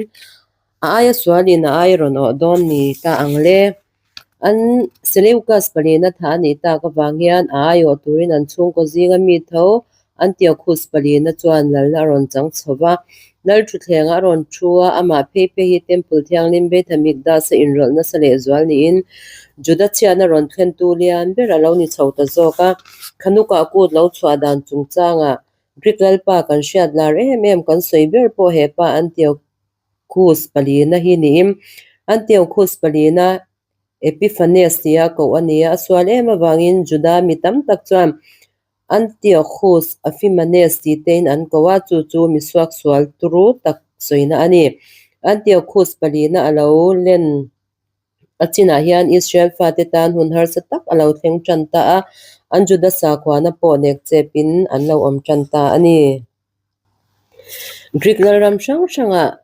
a aia sualin a ai rawn awh dawn ni ta ang le. An Seleucus palina thah a nih tak avang hian a aiawh turin an chhungkaw zinga mi tho Antiochus palina chuan lalna a rawn chang chho va. Lal thutthlengah a rawn thu a, amah phei phei hi Temple Thianghlim Beit HaMikdash-a inrawlh nasa lehzual niin Juda chhiatna rawn thlentu lian ber a lo ni chho ta zawk a. Khanukah kut lo chhuah dan chungchangah Greek lalpa kan hriat lar em em kan sawi ber pawh hepa Antiochus palina hi niin Antiochus palina Epiphanes tia koh a ni a, a sual em avangin Juda mi tam tak chuan Antiochus Epiphanes tih tein an ko a, chu chu mi suaksual turu tak sawina a ni. Antiochus palina a lo len a chinah hian Israel fate tan hun harsa tak a lo thleng tan ta a, an Juda sakhuana pawh nek chepin an lo awm tan ta a ni. Greek lalram hrang hrangah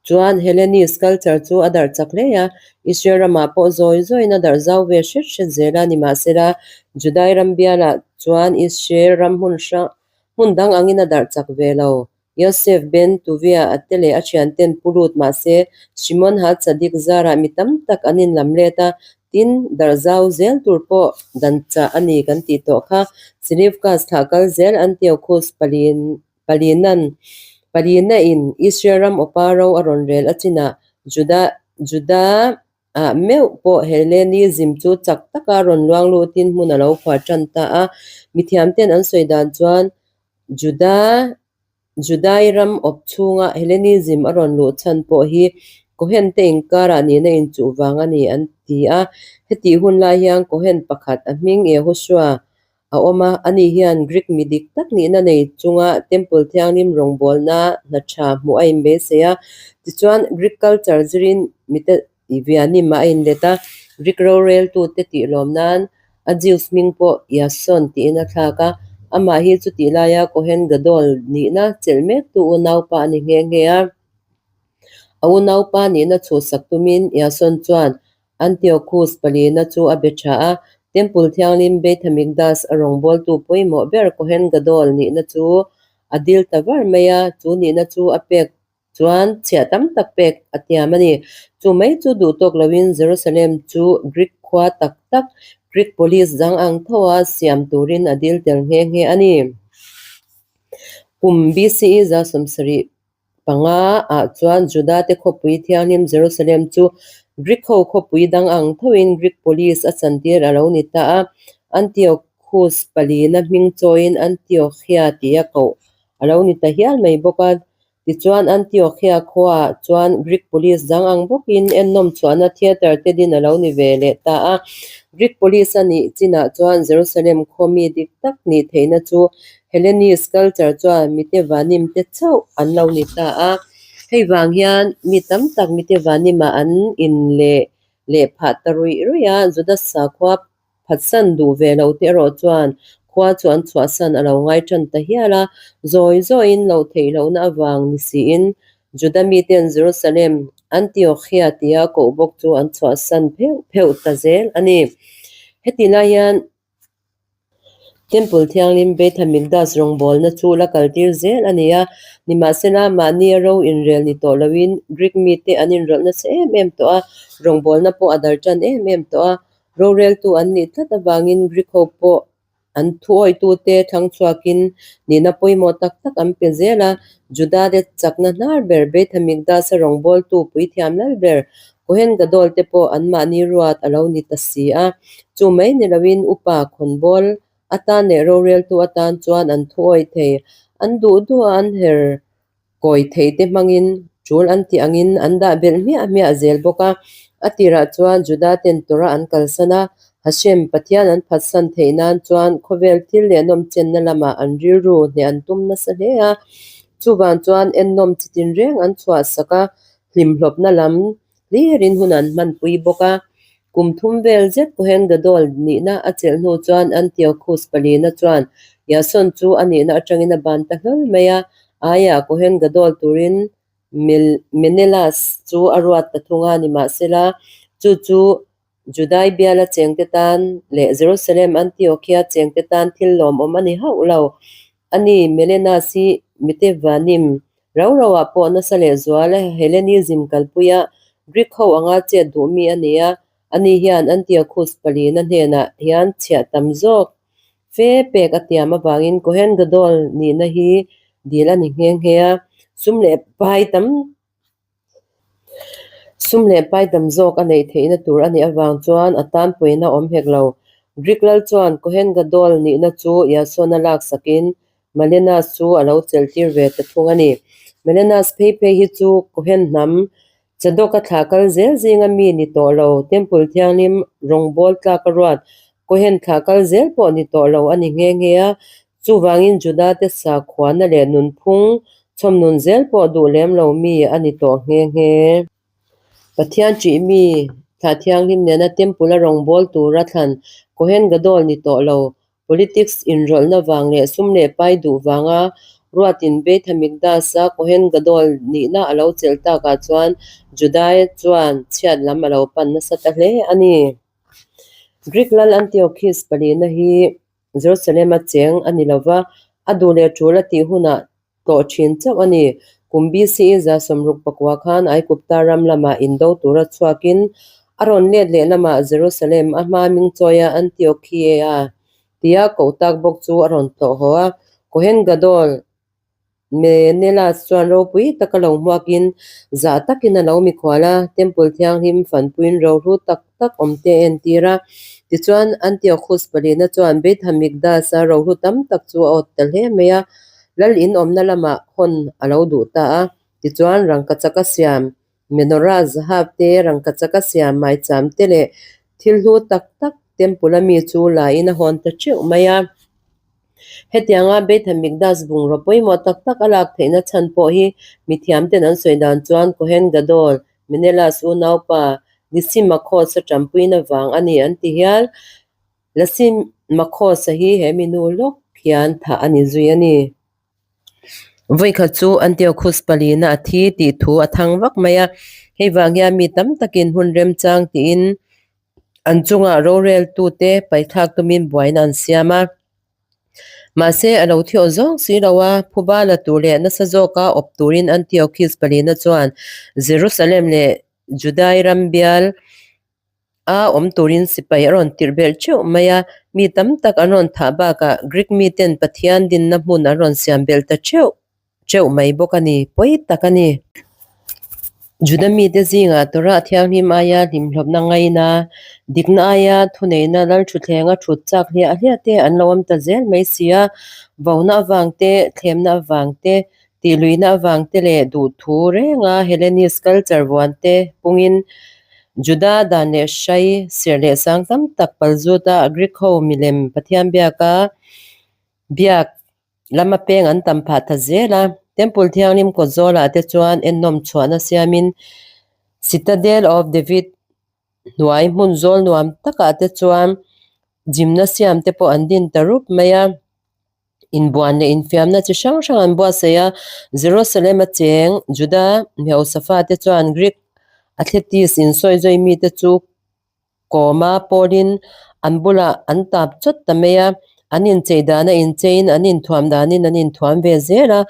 chuan Hellenist culture chu a darh chak hle a, Israel ramah pawh zawi zawiin a darh zau ve hret hret zel a, nimahsela Judai ram bialah chuan Israel ram hmun hrang hmun dang angin a darh chak ve lo. Yosef ben Tuvia a te leh a thianten pu lut mahse Shimon HaTzadik zarah mi tam tak an inlam let a, tin darh zau zel tur pawh dan chah a ni kan tih tawh kha. Seleucus thlah kal zel Antiochus palin palinan palina in Israel ram awpa ro a rawn rel a chinah Juda Juda ah meuh pawh Hellenism chu chak taka rawn luang lutin hmun a lo khuar tan ta a. Mithiamten an sawi dan chuan Juda Judai ram awp chhunga Hellenism a rawn luh chhan pawh hi Cohen te inkarah nihna inchuh vang a ni an ti a. Hetih hun lai hian Cohen pakhat a hming Yehoshua a awm a, ani hian Greek mi dik tak nihna nei chunga Temple Thianghlim rawngbawlna hna tha hmuh a inbeisei a. Tichuan, Greek culture zirin mite Vianim ah a inlet a, Greek roreltute tih lawm nan a Jews hming pawh Iason tiin a thlak a. Amah hi chutih laia Kohen Gadol nihna chelh mektu unaupa a ni nghe nghe a. A unaupa nihna chhuhsak tumin Iason chuan Antiochus palina chu a be tha a, Temple Thianghlim Beit HaMikdash a rawngbawltu pawimawh ber Kohen Gadol nihna chu a dil ta var mai a, chu nihna chu a pek chuan chhiah tam tak pek a tiam a ni. Chu mai chu duh tawk loin Jerusalem chu Greek khua tak tak, Greek polis dang ang tho a siam turin a dil tel nghe nghe a ni. Kum BCE 70 panga ah chuan Juda te khawpui thianghlim Jerusalem chu Greek ho khawpui dang ang thoin Greek polis a chantir a lo ni ta a. Antiochus palina hming chawiin Antiochia tia koh a lo ni ta hial mai bawk a. Tichuan Antiochia khuaah chuan Greek polis dang ang bawkin ennawm chhuahna theatre te din a lo ni ve leh ta a. Greek polis a nih chinah chuan Jerusalem khaw mi dik tak nih theihna chu Hellenist culture chuan mite vanim te chauh an lo ni ta a. Hei vang hian mi tam tak mite vanimah an in leh leh phah ta ruih ruih a, Judas sakhua phatsan duh ve lo te erawh chuan khua chu an chhuahsan a lo ngai tan ta hial a. Zawi zawiin loh theih lohna avang ni siin Juda miten Jerusalem, Antiochia tia koh bawk chu an chhuahsan pheuh pheuh ta zel a ni. Heti lai hian Temple Thianghlim Beit HaMikdash rawngbawlna chu la kaltir zel a ni a, nimahsela mahnia ro inrel ni tawh loin Greek mite an inrawlh nasa em em tawh a, rawngbawlna pawh a dal tan em em tawh a. Roreltu an nih tlat avangin Greek ho pawh an thuawitute thlang chhuakin nihna pawimawh tak tak an pe zel a, Judate chakna hnar ber Beit HaMikdash-a rawngbawltu puithiam lal ber Kohen Gadol te pawh anmahni ruat a lo ni ta si a, chu mai ni loin upa khawnbawl atan leh roreltu atan chuan an thuawih thei. An duh duh a an her kawi thei te hmangin tul an tih angin an dah belh hmiah hmiah zel bawk a. A tirah chuan Juda ten Torah an kalsan a, Hashem, Pathian an phatsan theih nan chuan khawvel thil leh nawmchenna lamah an rilru hneh an tum nasa hle a. Chuvang chuan ennawm chi tinreng an chhuahsak a, hlimhlawpna lam hlirin hun an hmanpui bawk a. Kum thum vel zet Kohen Gadol nihna a chelh hnu chuan Antiochus palina chuan Iason chu a nihna atangin a ban ta hlawl mai a, aiah Kohen Gadol turin Menelas chu a ruat ta thung a, nimahsela chu chu Judai biala chengte tan leh Jerusalem Antiochia chengte tan thil lawmawm a ni hauh lo. A ni, Melenas hi Mitevanim rau rauah pawh nasa leh zual Hellenism kalpuia Greek ho anga chet duh mi a ni a. Ani hian Antiochus palina hnenah hian chhiah tam zawk fe pek a tiam avangin Kohen Gadol nihna hi dil a ni nghe nghe a, sum leh pai tam Sum leh pai tam zawk a neih theihna tur a nih avang chuan a tan pawina awm hek lo. Greek lal chuan Kohen Gadol nihna chu Yasona laksakin Malenas chu a lo chelhtir ve ta thung a ni. Malenas phei phei hi chu Kohen hnam Zadok-a thlah kal zel zinga mi ni tawh lo, Temple thianghlim rawngbâwl tlâka ruat Kohen thlah kal zel pawh ni tawh lo a ni nghe nghe a. Chuvangin Juda-te sakhuana leh nunphung chhawmnun zel pawh duh lem lo mi a ni tawh nghe nghe. Pathian ṭih mi thlah thianghlim nena Temple-a rawngbâwl tura thlan Kohen Gadol ni tawh lo Politics inrawlhna vang leh sum leh pai duh vanga ruatin Beit HaMikdash-a Kohen Gadol nihna a lo chelh takah chuan Judai chuan chhiat lam a lo pan nasa ta hle a ni. Greek lal Antiochus palina hi Jerusalem-a cheng a ni lova, a duh leh tul a tih hunah tlawh thin chauh a ni. Kum BCE 164 khan Aigupta ram lamah indo tura chhuakin a rawn let leh lamah Jerusalem a hma ming chawia Antiochia tia koh tak bawk chu a rawn tlawh haw a. Kohen Gadol Menelas chuan ropui taka lo hmuakin zah takin a lo mikhual a, Temple thianghlim fanpuiin rohlu tak tak awmte a entir a. Tichuan, Antiochus palina chuan Beit HaMikdash-a rohlu tam tak chu a awt ta hle mai a, Lal in awmna lamah hawn a lo duh ta a. Tichuan, rangkachaka siam menorah zahab te, rangkachaka siam maicham te leh thil hlu tak tak temple-a mi chu la in a hawn ta teuh mai a. Hetianga Beit HaMikdash bungraw pawimawh tak tak a lak theihna chhan pawh hi mithiamten an sawi dan chuan Kohen Gadol, Menelas unaupa Lysimakhos-a tanpuina vang a ni an ti hial. Lysimakhos-a hi he minu lawk hian thah a ni zui a ni. Vawikhat chu Antiochus palina a thi tih thu a thang vak mai a, hei vang hian mi tam takin hun remchang tiin an chungah roreltute paithlak tumin buaina an siam a. Mahse, a lo thiawh zawng si lo a, phuba la tur leh nasa zawka awp turin Antiochus palina chuan Jerusalem leh Judai ram bial a awm turin sipai a rawn tirh belh theuh mai a, mi tam tak an rawn thah bakah Greek miten Pathian dinna hmun an rawn siam belh ta theuh theuh mai bawk a ni, pawi tak a ni. Juda mite zingah Torah thianghlim aia hlimhlawpna ngaina, dikna aia thuneihna lalthutthlenga thut chak hliah hliah te an lo awm ta zel mai si a, vona avang te, thlemna avang te, Tihluihna avang te leh duhthu renga Hellenist culture vuan te pungin Juda dan leh hrai serh leh sang tam tak palzuta Greek ho milem Pathian biaka biak lama peng an tam phah ta zel a. Temple thianghlim kawt zawlah te chuan ennawm chhuahna siamin Citadel of David hnuai hmun zawl nuam takah te chuan gymnasium te pawh an din ta rup mai a. Inbuan leh infiamna chi hrang hrang an buatsaih a, Jerusalem a cheng Juda hmeichhe fate chuan Greek athletes insawizawi mite chu kawma pawlin an bulah an tap chawt ta mai a, an inchei dana incheiin an inthuam danin an inthuam ve zel a,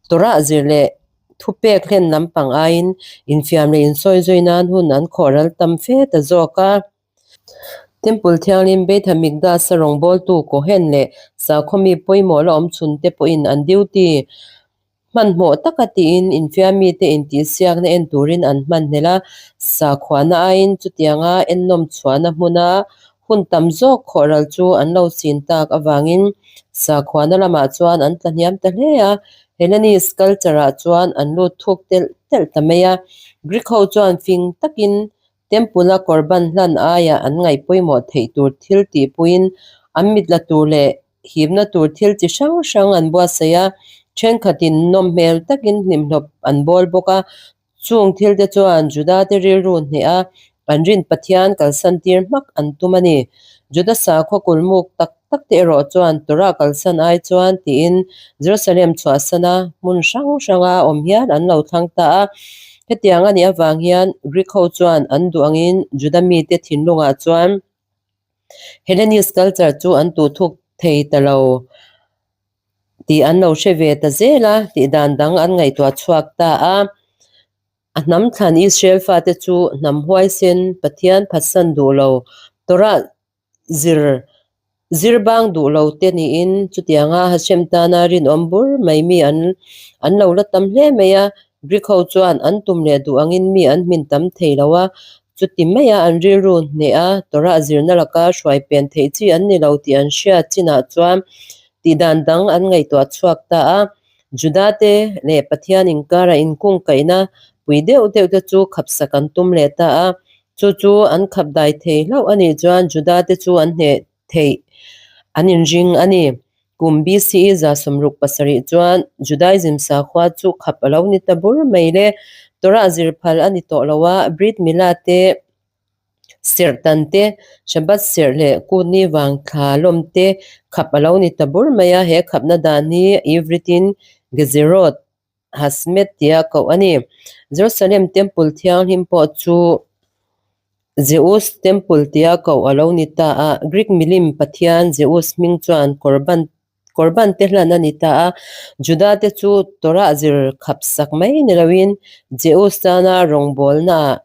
Torah zir leh thupek hlen lampang aiin infiam leh insawizawi nan hun an khawhral tam fe ta zawk a. Temple thianghlim Beit HaMikdash-a rawngbawltu Kohen leh sakhaw mi pawimawh la awm chhun te pawhin an duty hmanhmawh taka tiin infiam mite intihsiakna en turin an hmanhlel a, sakhuana aiin chutianga ennawm chhuahna hmuna hun tam zawk khawhral chu an lo chin tak avangin sakhuana lamah chuan an tlahniam ta hle a, Hellenist culture-ah chuan an lut thuk telh telh ta mai a, Greek ho chuan fing takin Temple-a korban hlan aia an ngaih pawimawh theih tur thil tihpuiin an mit la tur leh hipna tur thil chi hrang hrang an buatsaih a, thenkhatin nawm hmel takin hlimhlawp an bawl bawk a. Chung thilte chuan Juda-te rilru hneh a, an rin Pathian kalsan tir hmak an tum a ni. Juda sakhaw kulmuk tak tak te erawh chuan Torah kalsan ai chuan tiin Jerusalem chhuahsana hmun hrang hranga awm hian an lo thlang ta a. Hetiang a nih avang hian Greek ho chuan an duh angin Juda mite thinlungah chuan Hellenist culture chu an tuhthuk thei ta lo tih an lo hre ve ta zel a, tih dan dang an ngaihtuah chhuak ta a. A hnam thlan Israel fate chu hnam huaisen, Pathian phatsan duh lo, Torah zir zir bang duh lo te niin chutianga Hashem tana rinawm bur mai mi an an lo la tam hle mai a. Greek ho chuan an tum leh duh angin mi an hmin tam thei lo a, chuti maia an rilru hneh a, Torah zirna laka hruai pen theih chi an ni lo tih an hriat chinah chuan tihdan dang an ngaihtuah chhuak ta a. Juda te leh Pathian inkara inkungkaihna pui deuh deuh te chu khapsak an tum leh ta a, chu chu an khap dai thei hlauh a nih chuan Juda te chu an hneh theih an inring a ni. Kum BCE 67 chuan Judaism sakhua chu khap a lo ni ta bur mai le. Torah zir phal a ni tawh lo a, Brit Milah te Serh tan te, Shabbat serh leh kutni vang thla lawm te khap a lo ni ta bur mai a, he khapna dan hi Ivritin Gezerot Hasmet tia koh a ni. Jerusalem Temple thianghlim pawh chu Zeus Temple tia koh a lo ni ta a, Greek milim pathian Zeus hming chuan Korban Korban te hlan a ni ta a, Juda te chu Torah zir khap sak mai ni loin Zeus tana rawngbawlnaah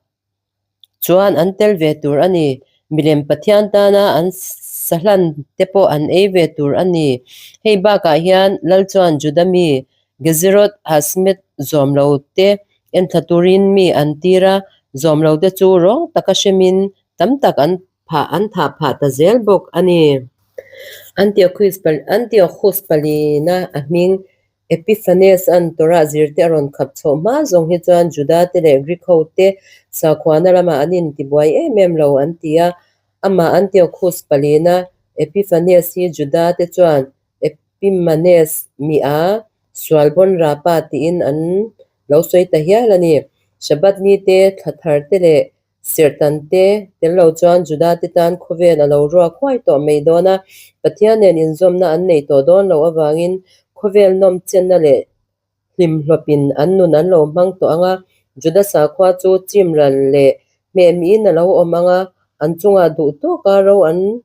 Chuan an tel ve tur a ni. Milem Pathian tana an sahlan te pawh an ei ve tur a ni. Hei bakah hian Lal chuan Juda mi Gezerot Hasmet zawm lo te enthla turin mi an tir a, zawm lo te chu rawng taka hremin tam tak an phah an thah phah ta zel bawk a ni. Antiochus palina a hming Epiphanes an Torah zirte a rawn khap chhoh hma zawng hi chuan Juda te leh Greek ho te sakhuana lamah an intibuai em em lo an ti a. Amah Antiochus palina Epiphanes hi Juda te chuan Epimanes mi a sual bawn rapa tiin an lo sawi ta hial a ni. Shabbat ni te, thla thar te leh Serhtan te tel lo chuan Juda te tan khawvel a lo ruak huai tawh mai dawn a, Pathian nen inzawmna an nei tawh dawn loh avangin khawvel nawm chenna leh hlimhlawpin an nun an lo hmang tawh ang a, Juda sakhua chu chimral leh hmehmihin a lo awm ang a, an chungah duh tawka ro an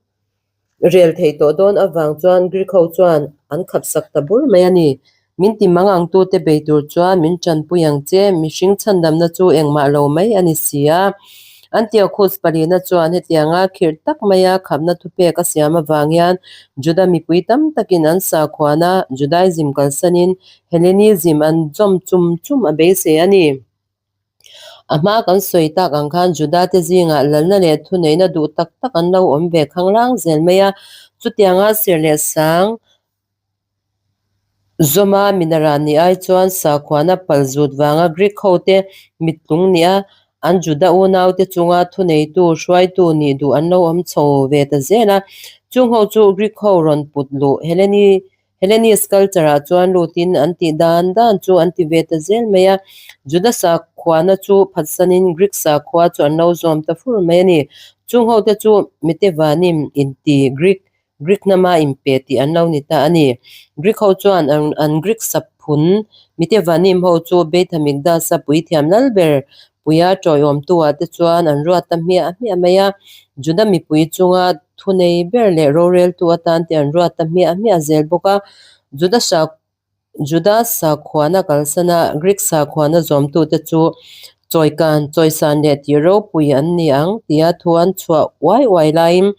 Rel thei tawh dawn avang chuan Greek ho chuan an khapsak ta bur mai a ni. Min ti mang ang tute bei tur chuan min tanpui ang che, mihring chhandamna chu engmah lo mai a ni si a. Antiochus palina chuan hetianga khirh tak maia khapna thupek a siam avang hian Juda mipui tam takin an sakhuana Judaism kalsanin Hellenism an zawm chum chum a beisei a ni. A hma kan sawi tak ang khan Juda te zingah lalna leh thuneihna duh tak tak an lo awm ve khanglang zel mai a. Chutianga sir leh sang zawma minara ni ai chuan sakhuana pal zut vanga Greek ho te mittlung nia an Juda unaute chunga thuneitu hruaitu nih duh an lo awm chho ve ta zel a. Chung ho chu Greek ho rawn put luh Heleni Hellenist culture ah chuan lutin an tih dan dan chu an ti ve ta zel mai a, Juda sakhuana chu phatsanin Greek sakhua chu an lo zawm ta fur mai a ni. Chung ho te chu Mitevanim inti Greek, Greek hnama inpe tih an lo ni ta a ni. Greek ho chuan an an Greek saphun Mitevanim ho chu Beit HaMikdash-a puithiam lal ber puia tawiawmtu ah te chuan an ruat ta hmiah hmiah mai a, Juda mipui chunga Thunei ber leh roreltu atan te an ruat ta hmiah hmiah zel bawk a. Juda sa Juda sakhuana kalsana Greek sakhuana zawmtute chu chawikan, chawisan leh tih ropui an ni ang tia thu an chhuah uai uai laiin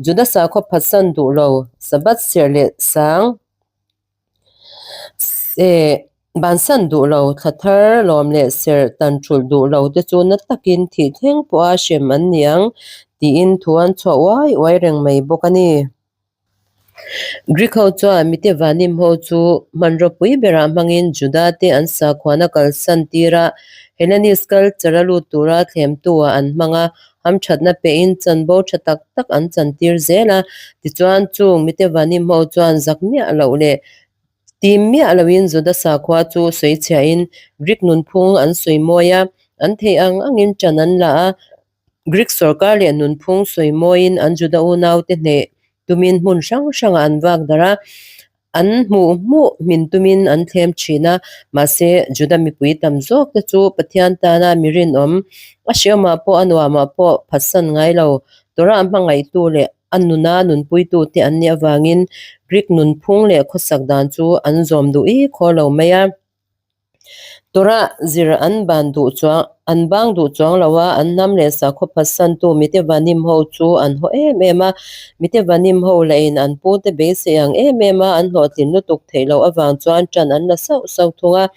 Juda sakhua phatsan duh lo Sabbath serh leh sang Bansan duh lo, thla thar lawm leh serh tan thulh duh lo te chu na takin thih thleng pawha hrem an ni ang tiin thu an chhuah uai uai reng mai bawk a ni. Greek ho chuan mite vanim ho chu hmanraw pui berah hmangin Juda te an sakhuana kalsan tir a, Hellenist culture a lut tura thlemtu ah an hmang a, Hamthatna pehin chanbo tha tak tak an chantir zel a, tichuan chung mite vanim ho chuan zak miah loh leh tim miah loin Juda sakhua chu sawi chhiahin Greek nunphung an sawi mawi a, an theih ang angin ṭan an la a, Greek sorkar leh nunphung sawi mawiin an Juda unaute hneh tumin hmun hrang hrangah an vak darh a. An hmuh hmuh hmin tumin an thlem thin a, mahse Juda mipui tam zawk te chu Pathian tana mi rinawm, a hreawmah pawh a nuamah pawh phatsan ngai lo, Torah hmangaihtu leh a nuna nunpuitu te an nih avangin Greek nunphung leh khawsak dan chu an zawm duh i khaw lo mai a. Torah zir an ban duh chuang an bang duh chuang lo a, an hnam leh sakhaw phatsantu Mitevanim ho chu an haw em em a. Mitevanim ho lahin an pute beisei ang em em a, an hlawhtlin lutuk theih loh avang chuan ṭan an la sauh sauh thung a.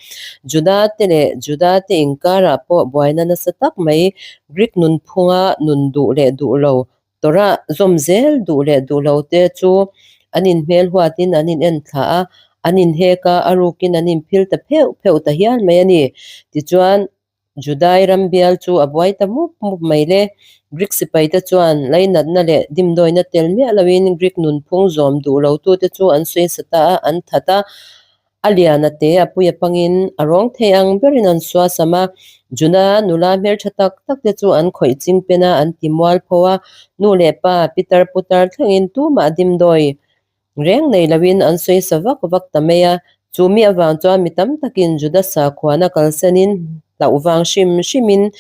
Juda te leh Juda te inkarah pawh buaina nasa tak mai Greek nunphunga nun duh leh duh lo Torah zawm zel duh leh duh lo te chu an inhmel huatin an in en thla a, an inhek a, a rukin an inphil ta pheuh pheuh ta hial mai a ni. Tichuan, Judai ram bial chu a buai ta mup mup mai le. Greek sipaite chuan lainatna leh dimdawina tel miah loin Greek nunphung zawm duh lotute chu an sawi sa ta a, an that a. A lian a te a pui a pangin a rawng thei ang berin an suasam a, Juna nula hmeltha tak tak te chu an khawih ching pen a, an ti mual pho a, nu leh pa pitar putar thlengin tumah dimdawi reng nei loin an sawi sa vak vak ta mai a, chu mi avang chuan mi tam takin Juda sakhuana kalsanin hlauh vang hrim hrimin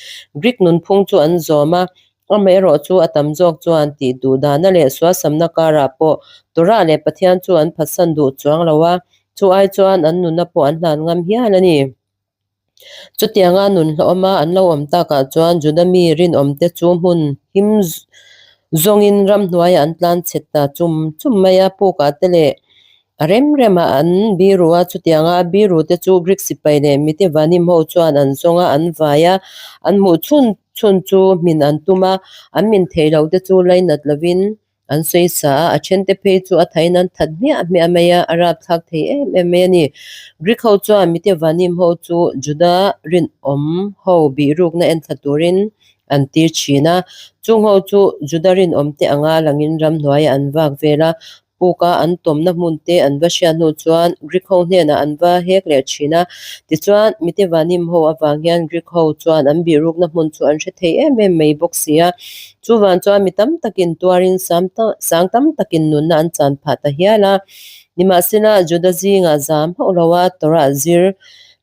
Greek nunphung chu an zawm a, Amaherawh chu a tam zawk chuan tih duh dahna leh sualsamna karah pawh Torah leh Pathian chu an phatsan duh chuang lo a, chu ai chuan an nunna pawh an hlan ngam hial a ni. Chutianga nun hlawhawma an lo awm takah chuan Juda mi rinawmte chu hmun him zawngin ramhnuaiah an tlan chhe ta chum chum mai a, pukah te leh A rem remah an biru a, chutianga biru te chu Greek sipai leh mite vanim ho chuan an zawng a, an vai a, an hmuh chhun chhun chu hmin an tum a, an min thei lo te chu lainat lovin an sawi sa a, a then te phei chu a thain an that hmiah hmiah mai a, a rapthlak thei em em mai a ni. Greek ho chuan mite vanim ho chu Juda rinawm ho bihrukna enthla turin an tir thin a, chung ho chu Juda rinawm te anga langin ramhnuaiah an vak vel a, Puka an tawmna hmun te an va hriat hnu chuan Greek ho hnenah an va hek leh thin a. Tichuan, Mitevanim ho avang hian Greek ho chuan an bihrukna hmun chu an hre thei em em mai bawk si a. Chuvan chuan mi tam takin tuarin sang tam takin nunna an chan phah ta hial a. Nimahsela, Juda zingah zam hauh lo a Torah zir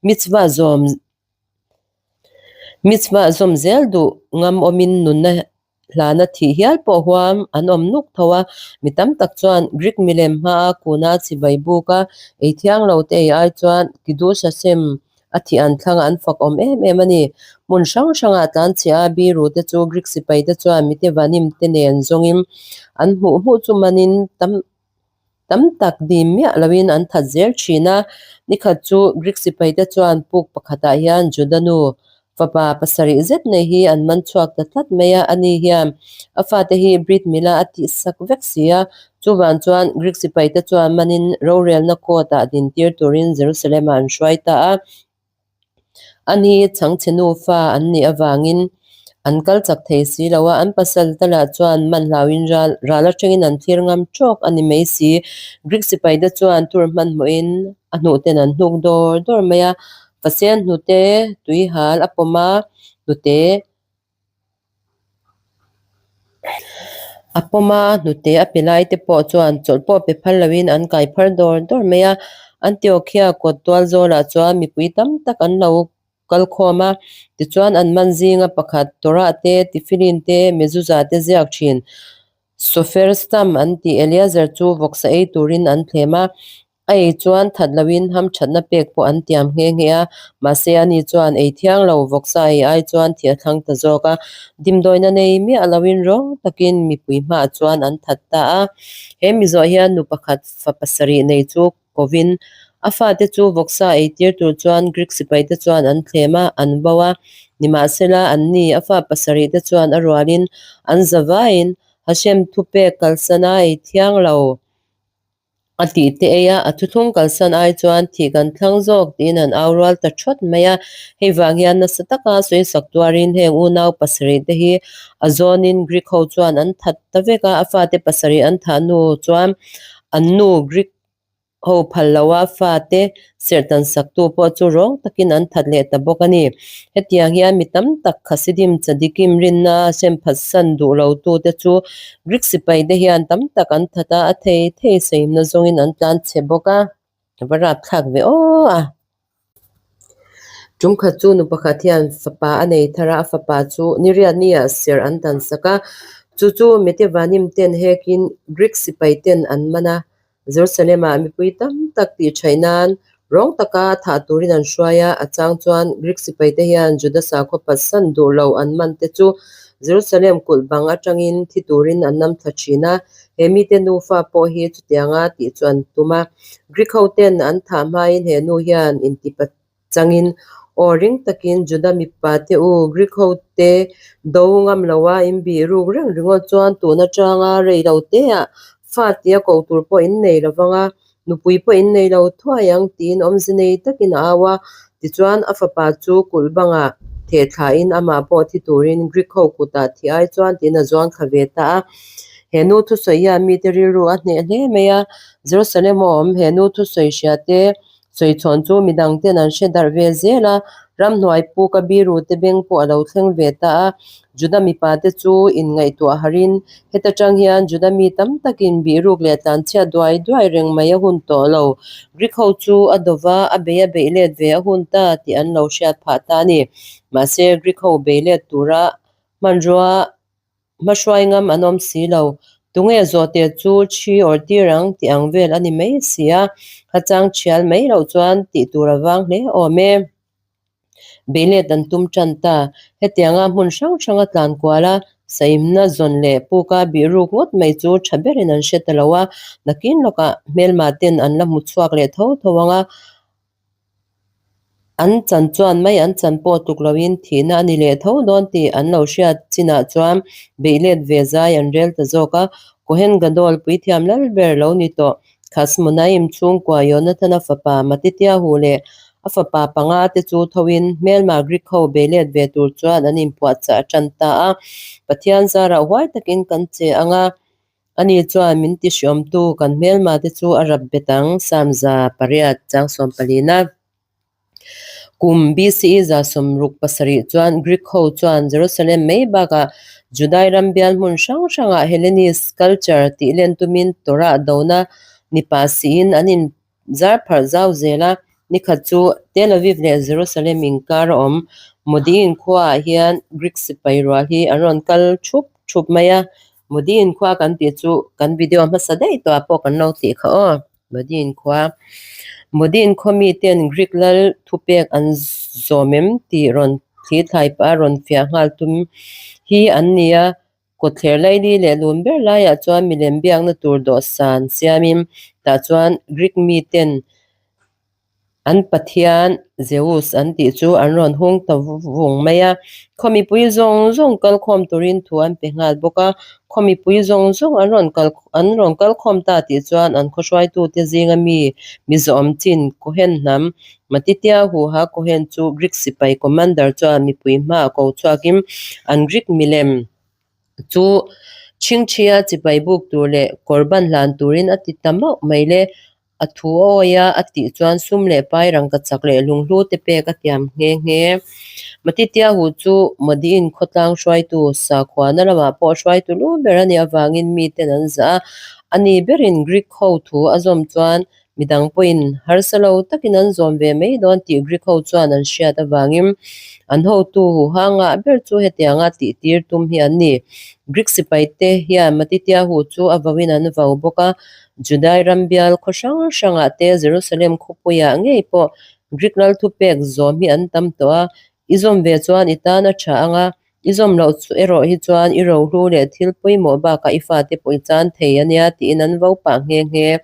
mitzvah zawm mitzvah zawm zel duh ngam awmin nunna Hlana thih hial pawh huam an awm nuk tho a, mi tam tak chuan Greek milem hmaa kuna chibai buk a, ei thiang lo te ei ai chuan Kiddush Hashem a thih an thlangah an fak awm em em a ni. Hmun hrang hrangah tlanchhia a biru te chu Greek sipai te chuan mite vanim te nen zawngin an hmuh hmuh chu manin tam Tam tak dim miah loin an that zel thin a, nikhat chu Greek sipaite chuan puk pakhatah hian Juda nu fapa pasarih zet nei hi an man chhuak ta tlat mai a, ani hian a fate hi Brit Mila a tihsak vek si a, chuvang chuan Greek sipaite chuan manin rorelna court ah dintir turin Jerusalem-ah an hruai ta a. Ani chhangchhe nufa an nih avangin an kal chak thei si lo a, an pasal te lah chuan man hlauhin ral ral atangin an thlir ngam tawk a ni mai si. Greek sipai te chuan tur hmanhmawhin a hnuhten an hnuk dawr dawr mai a, Pasien hnute tuihal a pawm a, hnute A pawm a, hnute a pe lai te pawh chuan chawlh pawh pe phal loin an kai phar dawr dawr mai a. Antiochia kawt tual zawlah chuan mipui tam tak an lo kal khawm a, tichuan an man zinga pakhat Torah te, Tifilin te, Mezuzah te ziak thin Sofer Stam an tih Eleazer chu vawksa ei turin an thlem a. A ei chuan that loin hamthatna pek pawh an tiam nghe nghe a, mahse ani chuan ei thiang lo vawksa ei ai chuan thih a thlang ta zawk a, dimdawina nei miah loin rawng takin mipui hmaah chuan an that ta a. He mi zawh hian nu pakhat fa pasarih nei chu kovin a fate chu vawksa ei tir tur chuan Greek sipaite chuan an thlem a, an vo a, nimahsela anni a fa pasarih te chuan a rualin an zavaiin Hashem thupek kalsan a ei thiang lo. A tih te ei a, a thuthlung kalsan ai chuan thih kan thlang zawk tiin an au rual ta thawt mai a. Hei vang hian nasa taka sawisak tuarin heng unau pasarih te hi a zawnin Greek ho chuan an that ta vek a, a fate pasarih an thah hnu chuan an nu Greek ho phal lo a fate serhtan saktu pawh chu rawng takin an that leh ta bawk a ni. Hetiang hian mi tam tak Hasidim Tzaddikim rinna sem phatsan duh lo tute chu Greek sipai te hian tam tak an that a, a thei thei saimna zawngin an tlan chhe bawk a, a va rapthlak ve aw a. Tumkhat chu nu pakhat hian fapa a nei thar a, a fapa chu niriat niah ser an dan sak a, chu chu Metevanim ten hekin Greek sipai ten an man a, Jerusalem-ah mipui tam tak tih thaih nan Rawng taka thah turin an hruai a, a chang chuan Greek sipaite hian Juda sakhaw patsan duh lo an man te chu Jerusalem kulh bang atangin thi turin an nam thla thin a, he mite nufa pawh hi chutianga tih chu an tum a. Greek ho ten an thah hmain he nu hian intipa changin aw ring takin Juda mipa te u Greek ho te do ngam loa in bih ruk reng ringawt chuan tun atanga rei lo teah fa tia ko tur pawh in nei lo vang a, nupui pawh in nei lo thuai ang tiin awmze nei takin a au a. Tichuan a fapa chu kulh bangah theh thlain amah pawh thi turin Greek ho kutah thi ai chuan tiin a zuang thla ve ta a. He nu thusawi hian mite rilru a hneh hle mai a, Jerusalem a awm he nu thusawi hria te Sawichhawn chu midang ten an hre darh ve zel a, ramhnuai puk a biru te beng pawh a lo thleng ve ta a. Juda mipa te chu inngaihtuah harin, heta tang hian Juda mi tam takin bihruk leh tlanchhiat duai duai reng mai a hun tawh lo. Greek ho chu a do va, a bei a beih let ve a hun ta tih an lo hriat phah ta a ni. Mahse, Greek ho bei let tura hmanrua Hmahruai ngam an awm si lo. Tunge zawhte chu thi awr tir ang tih ang vel a ni mai si a, hachang thial mai loh chuan tih tur a vang hle awm e. Beilet an tum tan ta. Hetianga hmun hrang hranga tlan kual a, saimna zawn leh puka bih ruk ngawt mai chu tha berin an hre ta lo a, nakin lawkah hmelma ten an la hmu chhuak leh tho tho ang a, An chan chuan mai an chan pawh tuk loin thihna a ni leh tho dawn tih an lo hriat chinah chuan beih let ve zai an rel ta zawk a. Kohen Gadol puithiam lal ber lo ni tawh Khasmonaim chhungkua Yonathana fapa Matitiahu leh a fapa panga te chu thoin hmelma Greek ho beih let ve tur chuan an inpuahchah a tan ta a. Pathian zarah huai takin kan che ang a. Ani chuan min ti hriawmtu kan hmelma te chu a rap bet ang, Psalm 108 chang 14. Kum BCE 67 chuan Greek ho chuan Jerusalem mai bakah Judai ram bial hmun hrang hrangah Hellenist culture tih len tumin Torah dona ni pah siin an in Zar pharh zau zel a, nikhat chu Tel Aviv leh Jerusalem inkar a awm. Modi'in khuaah hian Greek sipai rual hi an rawn kal thup thup mai a, Modi'in khua kan tih chu kan video hmasa daih tawhah pawh kan lo tih kha aw, Modi'in khua. Modi'in khaw miten Greek lal thupek an zawm em tih rawn thli thlai pah a rawn fiah nghal tum hi an ni a, Kawtthler laili leh lun ber laiah chuan milem biakna tur dawhsan siamin tah chuan Greek miten an pathian Zeus an tih chu an rawn hung ta vung mai a. Khaw mipui zawng zawng kalkhawm turin thu an pe nghal bawk a. Khaw mipui zawng zawng an rawn kal an rawn kalkhawm ta tih chuan an khaw hruaitute zinga mi mizawm chin Kohen hnam Matitia huha Cohen chu Greek sipai commander chuan mipui hmaah ko chhuakin an Greek milem chu chhingchhia chipai buk tur leh kawr ban hlan turin a ti ta mauh mai le. A thu a awi a, a tih chuan sum leh pai rangkachak leh lunghlu te pek a tiam nghe nghe. Matitia hu chu Modi'in khawtlang hruaitu sakhuana lamah pawh hruaitu lu ber a nih avangin miten an zah a, ani berin Greek ho thu a zawm chuan Midang pawhin harsa lo takin an zawm ve mai dawn tih Greek ho chuan an hriat avangin an hotu huha ngah ber chu hetianga tihtir tum hi an ni. Greek sipaite hian Matitiahu chu a vauin an vau bawk a, Judai ram bial khaw hrang hrangah te Jerusalem khawpuiah ngei pawh Greek lal thupek zawm hi an tam tawh a, i zawm ve chuan i tan a tha ang a, I zawm loh chu erawh hi chuan i rohlu leh thil pawimawh bakah i fate pawh i chan thei a nia tiin an vo pah nghe nghe.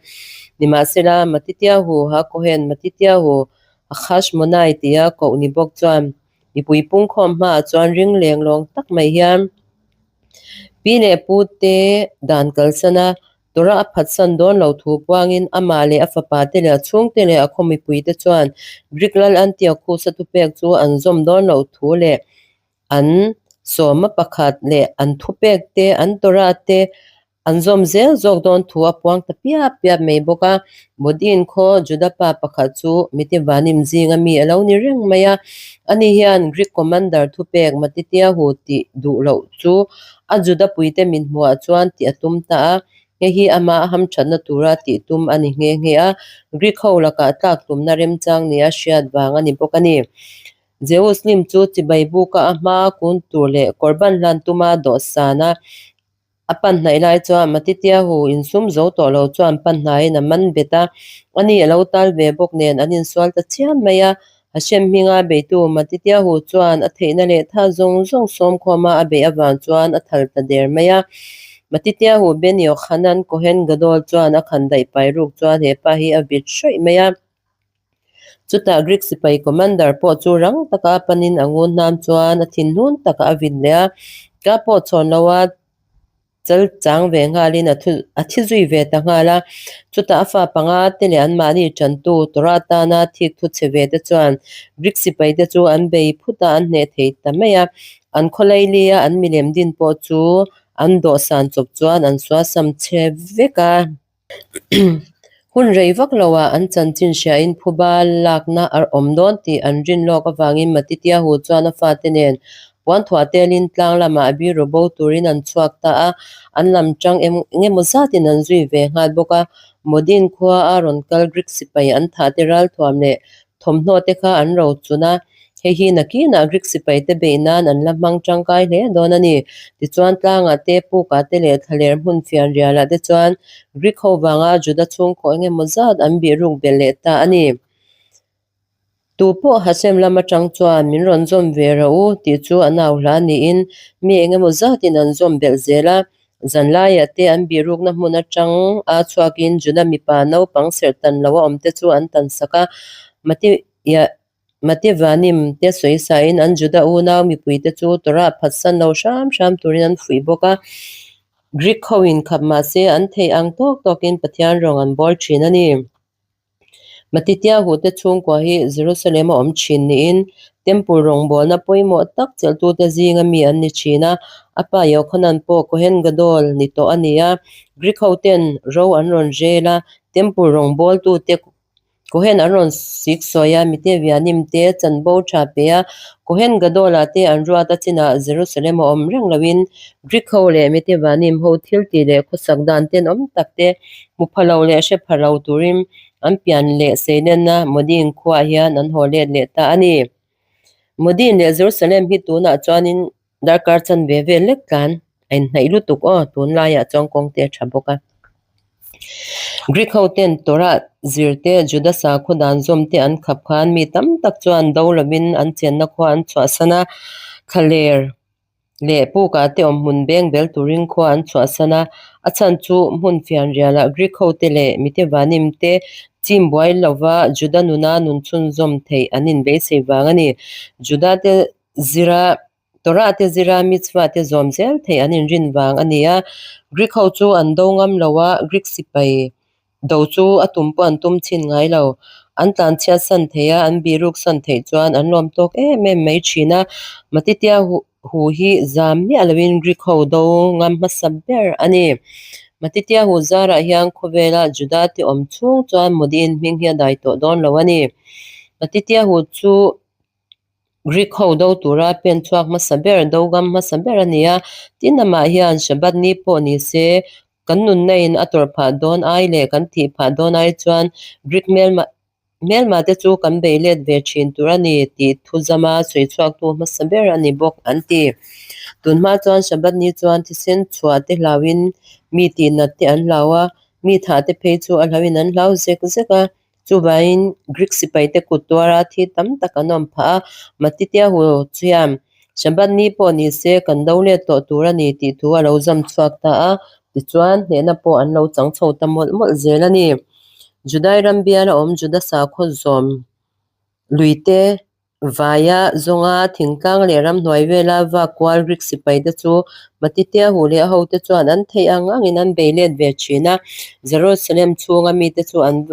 Nimahsela, Matitiahu ha Cohen, Matitiahu ha Khashmonai tia koh ni bawk chuan mipui pungkhawm hmaah chuan ring leng lawng tak mai hian pi leh pu te dan kalsan a, Torah a phatsan dawn lo thu puangin amah leh a fapa te leh a chhungte leh a khaw mipuite chuan Greek lal Antiochus-a thupek chu an zawm dawn loh thu leh an sawma pakhat leh an thupek te, an Torah te an zawm zel zawk dawn thu a puang ta piap piap mai bawk a. Modi'in khaw Juda pa pakhat chu Mitivanim zinga mi a lo ni reng mai a. Ani hian Greek commander thupek Matitiahu tih duh loh chu a Juda puite min hmuhah chuan tih a tum ta a. Hei hi amah hamthatna tura tih tum a ni nghe nghe a, Greek ho lakah tlak tumna remchang nia hriat vang a ni bawk a ni. Jerusalem chu chibai buka a hma kun tur leh kawr ban hlan tuma dawhsana. A pan hnaih lai chuan Matitiahu insum zo tawh lo chuan pan hnaiin a man bet a, ani a lo tal ve bawk nen an insual ta chiam mai a. Hashem hminga beitu Matitiahu chuan a theihna leh tha zawng zawng sawmkhawma a beih avang chuan a thal ta der mai a. Matitiahu Ben Yochanan Kohen Gadol chuan a khan daih pai ruk chuan he pa hi a vit hrawih mai a. Chutah Greek sipai commander pawh chu rang taka a panin a ngun hnam chuan a thinhnun takah a vin leh a, ka pawh chhawn lo a chal chang ve nghalin a thu a thi zui ve ta nghal a. Chutah a fa panga te leh anmahni tantu Torah tana thik thu chhe ve te chuan Greek sipai te chu an bei phut a, an hneh thei ta mai a. An khawlaili a an milem din pawh chu an dawhsan chawp chuan an suasam chhe vek a. Hun rei vak loah an chanchin hriain phuba lakna a awm dawn tih an rin lawk avangin Matitiahu chuan a fate nen puanthuah telin tlang lamah a biru bo turin an chhuak ta a, an lam tang eng emaw zatin an zui ve nghal bawk a. Modin khua a rawn kal Greek sipai an thahte ralthuam leh Thawmhnaw te kha an ro chun a, hei hi nakinah Greek sipai te beih nan an la hmang tangkai hle dawn a ni. Tichuan tlangah te, pukah te leh thlaler hmun fianrialah te chuan Greek ho vanga Juda chhungkaw eng emaw zat an bih ruk belh leh ta a ni. Tu pawh Hashem lam atang chuan min rawn zawm ve rawh u tih chu an au hla niin mi eng emaw zatin an zawm belh zel a. Zanlaiah te an bih rukna hmun atang a chhuakin Juda mipa naupang serh tan lo a awm te chu an tan sak a, Mativanim te sawi sain an Juda unau mipui te chu Torah phatsan lo hram hram turin an fuih bawk a. Greek ho inkhap mahse an theih ang tawk tawkin Pathian rawng an bawl thin a ni. Matitiahu te chhungkua hi Jerusalem a awm thin niin Temple rawngbawlna pawimawh tak chelhtute zinga mi an ni thin a. A pa Yochanan pawh Kohen Gadol ni tawh a ni a. Greek ho ten ro an rawn rel a, Temple rawngbawltute Kohen an rawn sik sawi a, Mitevianim te chanbo tha pe a, Kohen Gadola te an ruat a chinah Jerusalem a awm reng loin Greek ho leh Mitevanim ho thiltih leh khawsak dan tenawm tak te Hmu pha lo leh hre pha lo turin an pian leh seilenna Modin khuaah hian an haw let leh ta a ni. Modin leh Jerusalem hi tunah chuanin darkar chanve vel lek tlan a inhnaih lutuk aw, tunlaiah chuan kawng te a tha bawk a. Greek ho ten Torah zir te, Juda sakhaw dan zawm te an khap khan mi tam tak chuan do lovin an chenna khua an chhuahsan a, thlaler leh pukah te awm hmun beng bel turin khua an chhuahsan a, a chhan chu hmun fianrialah Greek hote leh Mitevanim te chim buai lova Juda nuna nun chhunzawm theih an inbeisei vang a ni. Juda te zira Torah te zira mitzvah te zawm zel theih an inrin vang a ni a, Greek ho chu an do ngam lo a, Greek sipai Do chu a tum pawh an tum chhin ngai lo. An tlanchhiat san thei a, an bihruk san theih chuan an lawm tawk em em mai thin a. Matitia hu hi zam miah loin Greek ho do ngam hmasa ber a ni. Matitia hu zarah hian khawvela Juda te awm chhung chuan Modiin hming hi a dai tawh dawn lo a ni. Matitia hu chu Greek ho do tura pen chhuak hmasa ber, do ngam hmasa ber a ni a. Tin, amah hian Shabbat ni pawh ni se, kan nunna in a tawrh phah dawn ai leh kan thih phah dawn ai chuan Greek hmelma hmelma te chu kan bei let ve thin tur a ni tih thu zama sawi chhuaktu hmasa ber a ni bawk an ti. Tunhma chuan Shabbat ni chuan thisen chhuah te hlauhin mi tihnat te an hlau a, mi thah te phei chu a hlauhin an hlau zek zek a. Chuvangin Greek sipaite kut tuara thi tam tak an awm phah a, Matitiahu chuan Shabbat ni pawh ni se kan do let tawh tur a ni tih thu a lo zam chhuak ta a, tichuan hnehna pawh an lo chang chho ta mawlh mawlh zel a ni. Judai ram biala awm Juda sakhaw zawm luite Vaia zawnga thingtlang leh ramhnuai vela vak kual Greek sipaite chu Matitiahu leh a hote chuan an theih ang angin an bei let ve thin a. Jerusalem chhunga mite chu an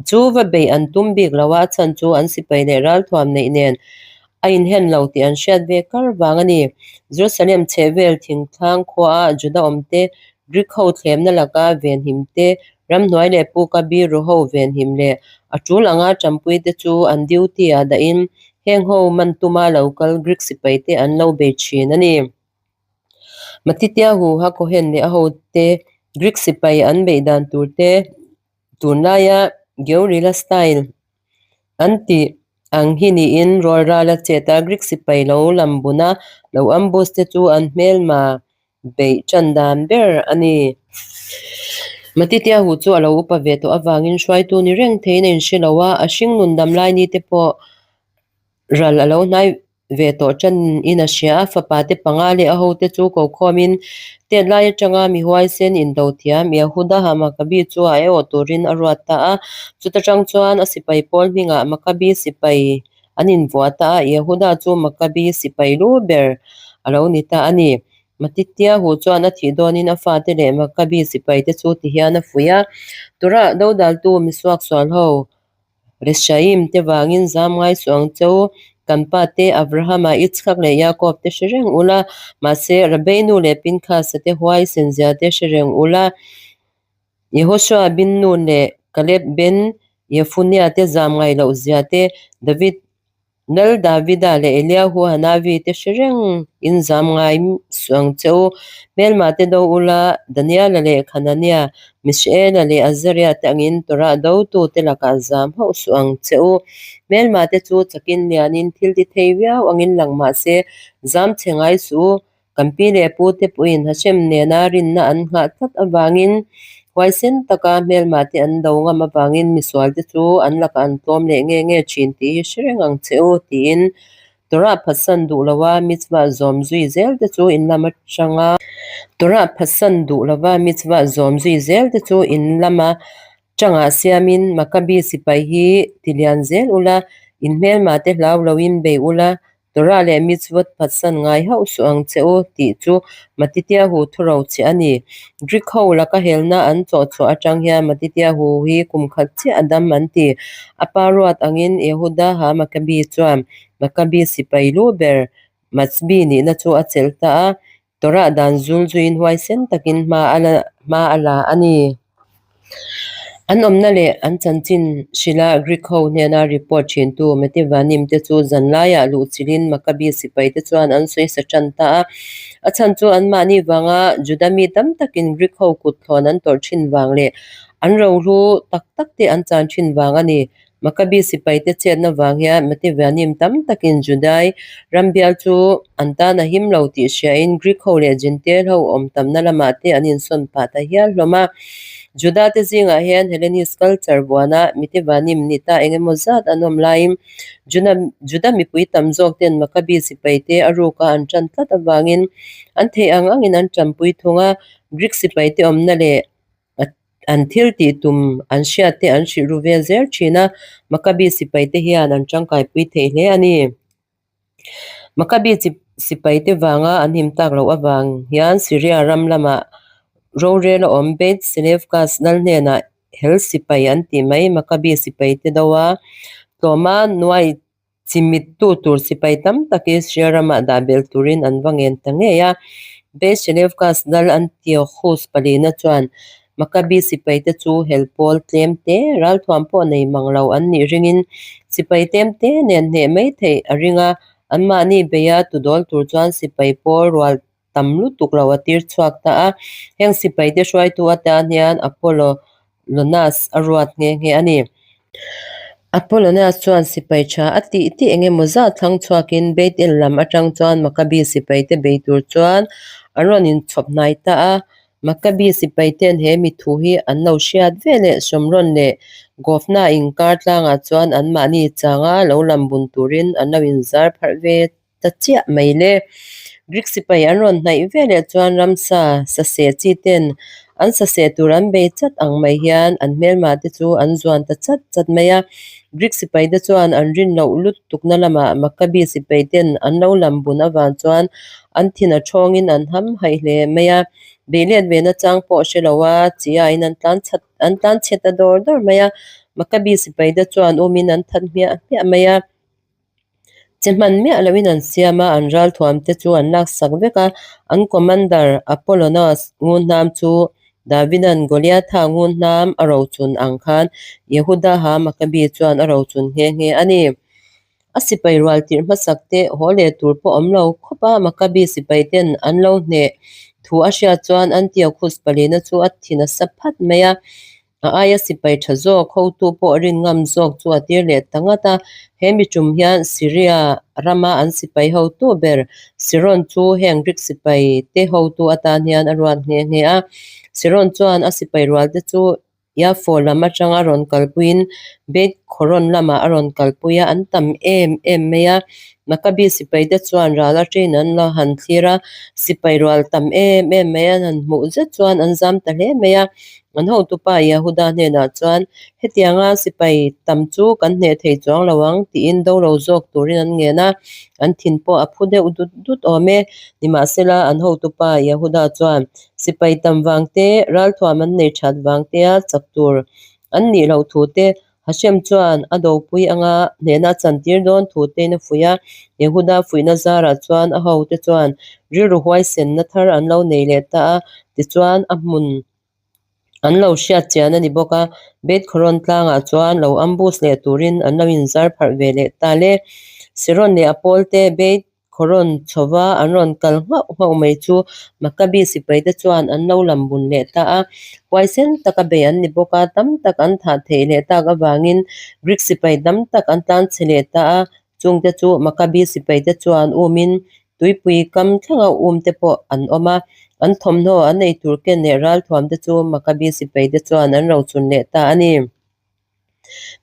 chu va beih an tum bik lo a, a chhan chu an sipai leh ralthuam neih nen a inhen lo tih an hriat ve kar vang a ni. Jerusalem chhehvel thingtlang khuaa Juda awmte Greek ho thlemna laka venhim te, ramhnuai leh puka biru ho venhim leh a tul anga tanpui te chu an duty ah dahin heng ho man tuma lo kal Greek sipai te an lo bei thin a ni. Matitiahu Hakohen leh a hote Greek sipai an beih dan tur te tunlaia Guerrilla style an tih ang hi niin rual rala chet a Greek sipai lo lam bun a, lo ambush te chu an hmelma. beih tan dan ber a ni. Matitiahu chu a lo upa ve tawh avangin hruaitu ni reng theiin a inhre lo a, a hringnun dam lai ni te pawh ral a lo hnai ve tawh tanin a hria a, fapa te panga leh a hote chu ko khawmin tet lai atanga mi huaisen indo thiam Yehuda Makabi chu a aiawh turin a ruat ta a, chuta tang chuan a sipai pawl hmingah Makabi sipai an invuah ta a, Yehuda chu Makabi sipai lu ber a lo ni ta a ni. Matitiahu chuan a thih dawnin a fate leh Makabi sipaite chu tihian a fuih a, Torah dodaltu misuaksual ho Reshaim te vangin zam ngai suh ang che u, kan pa te Abrahama, Yitzhak leh Jakob te hre reng ula, mahse Rabbeinu leh Pinkhasa te huai senzia te hre reng ula, Yehoshua bin Nun leh Kaleb ben Yefunia te zam ngai loh zia te, David Lal Davida leh Eliahu Hanavi te hre reng in zam ngai suh ang che u. Hmelma te do ula, Daniela leh Khanania, Mishaela leh Azaria te angin Torah dotu te lakah zam hauh suh ang che u. Hmelma te chu chakin lianin thil ti thei viau angin lang mah se, zam chhe ngai suh u. Kan pi leh pu te pawhin Hashem nena rinna an nghah tlat avangin huaisen taka hmelma te an do ngam avangin misual te chu an lakah an tlawm leh nge nge thin tih hi hre reng ang che u tiin Torah phatsan duh lova mitzvah zawm zui zel te chu in lam atanga Torah phatsan duh lova mitzvah zawm zui zel te chu in lama tangah siamin Makabi sipai hi tilian zel ula in hmelma te hlau loin bei ula Torah leh mitzvot phatsan ngai hauh suh ang che u tih chu Matitiahu thuro che a ni. Greek ho laka helna an chawhchhuah atang hian Matitiahu hi kum khat chiah a dam an ti. A pa ruat angin Yehuda ha Makabi chuan Makabi sipai lu ber Matzbi nihna chu a chelh ta a, Torah dan zul zuiin huaisen takin hma a la hma a la a ni. An awmna leh an chanchin hrilha Greek ho hnena report thintu Metivanim te chu zan laiah luhchilhin Makabi sipai te chuan an sawi sa tan ta a. A chhan chu anmahni vanga Juda mi tam takin Greek ho kut thlawn an tawrh thin vang leh an rohlu tak tak te an chan thin vang a ni. Makabi sipaite chetna vang hian Mativanim tam takin Judai ram bial chu an tan a him lo tih hriain Greek ho leh Gentile ho awm tamna lamah te an insawn phah ta hial hlawm a. Juda te zingah hian Hellenist culture buana Mitivanim ni ta eng emaw zat an awm laiin Juda mipui tam zawk ten Makabi sipaite a ruka an tan tlat avangin an theih ang angin an tanpui thung a, Greek sipaite awmna leh An thil tih tum an hriat te an hrilh ru vel zel thin a, Makabi sipai te hian an tangkaipui thei hle a ni. Makabi sipai te vanga an him tak loh avang hian Syria ram lamah rorel a awm Beit Selevkas lal hnenah hel sipai an tih mai Makabi sipai te do a, tlawma nuai Chimittu tur sipai tam tak Israel ramah dah belh turin an va ngen ta ngei a. Beit Seleucus lal Antiochus palina chuan Maccabi sipaite chu hel pawl tlem te, ralthuam pawh nei mang lo an nih ringin sipai tlem te nen hneh mai theih a ring a, anmahni beia tudawl tur chuan sipai pawl rual tam lutuk lo a tir chhuak ta a. Heng sipaite hruaitu atan hian Apollonius a ruat nghe nghe a ni. Apollonius chuan sipai tha a tih tih eng emaw zat thlang chhuakin Beit El lam atang chuan Maccabi sipaite bei tur chuan an rawn inchhawp hnai ta a. Maccabi sipaite'n he mi thu hi an lo hriat ve leh Shomron leh Gofna inkar tlangah chuan anmahni changa lo lam bun turin an lo inzar pharh ve ta chiah mai le. Greek sipai an rawn hnaih ve leh chuan ramsa saseh chi ten an saseh tur an bei chat ang mai hian an hmelma te chu an zuan ta chat chat mai a. Greek sipai te chuan an rin loh lut tukna lamah Maccabi sipai ten an lo lam bun avang chuan an thin a thawngin an ham haih hle mai a. Bei let ve nachang pawh hre lo a, chi aiin an tlan chat an tlan chhe ta dawr dawr mai a. Maccabi sipai te chuan umin an that hmiah hmiah mai a. Che hman miah loin an siam a, an ralthuam te chu an laksak vek a. An commander Apollonius ngunhnam chu Davida'n Goliatha ngunhnam a rochun ang khan Yehudaha Maccabi chuan a rochun nghe nghe a ni. A sipai rual tirh hmasak te haw leh tur pawh awm lo khawp a, Maccabi sipai ten an lo hneh thu a hriat chuan Antiochus palina chu a thin a sa phat mai a. A aia sipai tha zawk hotu pawh rin ngam zawk chu a tir leh ta ngat a. He mi tum hian Syria rama an sipai hotu ber Siron chu heng Greek sipai te hotu atan hian a ruat nghe nghe a. Siron chuan a sipai rual te chu Yafo lam atanga rawn kalpuiin Beit Khoron lamah a rawn kalpui a, an tam em em mai a. Maccabi sipai te chuan ral atangin an la han thlir a, sipai rual tam em em mai an han hmuh zet chuan an zam ta hle mai a. An hotupa Yehuda hnenah chuan, Hetianga sipai tam chu kan hneh thei chuang lo ang, tiin do lo zawk turin an ngen a, an thin pawh a phu deuh dut dut awm e. Nimahsela, an hotupa Yehuda chuan, Sipai tam vang te, ralthuam an nei that vang tea chak tur an nih loh thu te, Hashem chuan a dopui anga hnehna a chantir dawn thu tein a fuih a. Yehuda fuihna zarah chuan a hote chuan rilru huaisenna thar an lo nei leh ta a, tichuan a hmun an lo hriat chian a ni bawk a. Beit Khoron tlangah chuan lo ambush leh turin an lo inzar pharh ve leh ta le. Siron leh a pawlte Beit Khoron chhova an rawn kal nghauh nghauh mai chu Maccabi sipaite chuan an lo lam bun leh ta a. Huaisen taka bei an ni bawk a, tam tak an thah theih leh tak avangin Greek sipai tam tak an tlan chhe leh ta a. Chungte chu Maccabi sipaite chuan umin tuipui kam thlenga umte pawh an awm a. An thawmhnaw an ei tur ken leh ralthuamte chu Maccabi sipaite chuan an rochun leh ta a ni.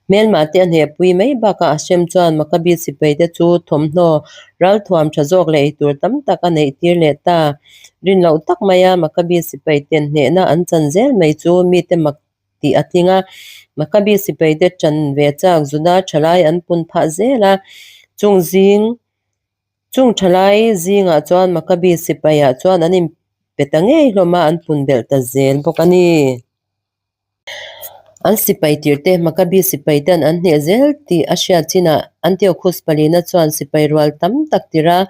Hmelmah te a hnehpui mai bakah Hashem chuan Maccabi sipaite chu thawmhnaw ralthuam tha zawk leh eitur tam tak a neih tir leh ta. Rin loh tak maia Maccabi sipaiten hnehna an chan zel mai chu mite mak tih a tling a. Maccabi sipaite chan ve chak Juda thalai an pun phah zel a, chung zing chung thalai zingah chuan Maccabi sipaiah chuan an inpe ta ngei hlawm a, an pun belh ta zel bawk a ni. An sipai tirte Maccabi sipai ten an hneh zel tih a hriat chinah Antiochus palina chuan sipai rual tam tak tir a,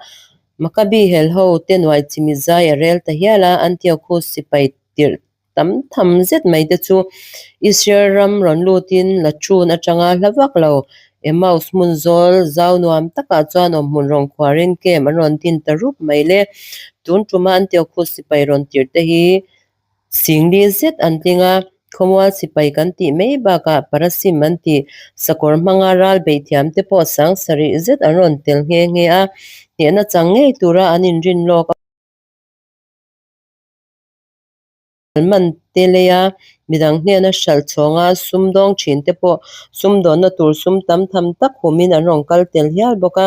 Maccabi hel ho te nuai chimi zai a rel ta hial a, Antiochus sipai tirh tam tham zet mai te chu Israel ram rawn lutin Latrun atanga hla vak lo Emmaus hmun zawl zau nuam takah chuan awmhmun rawn khuarin camp an rawn din ta rup mai le. Tun tuma Antiochus sipai rawn tirh te hi Singli zet an tling a, khawmual sipai kan tih mai bakah Parasim an tih sakawr hmanga ral beih thiam te pawh sang sarih zet an rawn tel nghe nghe a, hnehna chang ngei tura an inrin lawk a man te leia midang hnena hralh chhawnga sumdawng thin te pawh sumdawnna tur sum tam tham tak humin an rawn kal tel hial bawk a.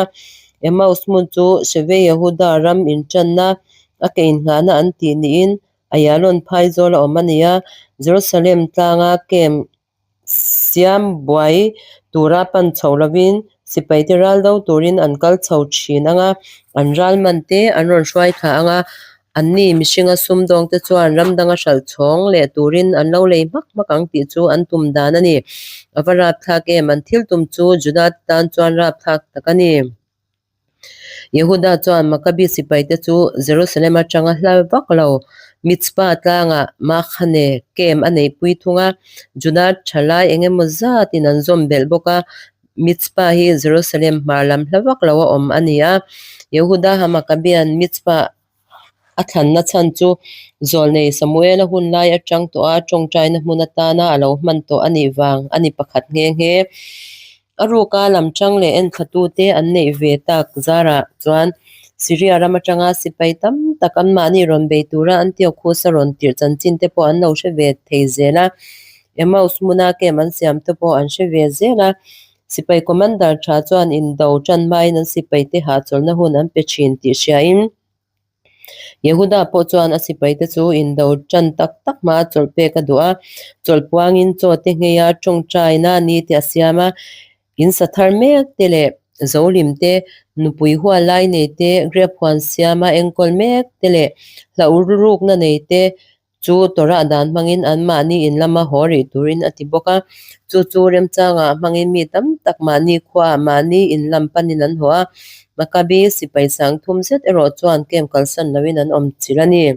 Emmaus hmun chu Shevei Yehuda ram intanna a ke inngahna an tih niin Ayalon phaizawl a awm a ni a, Jerusalem tlanga camp siam buai tura pan chho lovin sipaite ral do turin an kal chho thin ang a, an ral man te an rawn hruai thla ang a, anni mihringa sumdawngte chuan ram danga hralh chhawng leh turin an lo lei hmak hmak ang tih chu an tum dan a ni. A va rapthlak em? An thil tum chu Juda te tan chuan rapthlak tak a ni. Yehuda chuan Maccabi sipaite chu Jerusalem atanga hla vak lo Mizpah tlangah Makhane camp a neihpui thung a, Juda thalai eng emaw zatin an zawm belh bawk a. Mizpah hi Jerusalem hmar lam hla vak lo a awm a ni a. Yehuda ha Maccabian Mizpah A thlanna chhan chu Zawlnei Samuela hun lai atang tawha tawngtaina hmun atana a lo hman tawh a nih vang a ni pakhat nghe nghe. A ruka lam tang leh enthlatute an neih ve tak zarah chuan Syria ram atanga sipai tam tak anmahni rawn bei tura Antiochus a rawn tirh chanchin te pawh an lo hre ve thei zel a. Emmaus hmuna camp an siam te pawh an hre ve zel a. Sipai commander tha chuan indo tan hmain an sipaite hahchawlhna hun an pe thin tih hriain Yehuda pawh chuan a sipaite chu indo tan tak tak hmaa chawlh pek a duh a, chawlh puangin chaw te ngheia tawngtaina ni te a siam a, in sa thar mek te leh zolim te, nupui hual lai nei te, grape huan siama enkawl mek te leh hlauhrukna nei te Chu Torah dan hmangin anmahni in lama haw rih turin a ti bawk a. Chu chu remchangah hmangin mi tam tak mahni khuaah mahni in lam panin an haw a. Maccabi sipai sang thum zet erawh chuan camp kalsan loin an awm chilh a ni.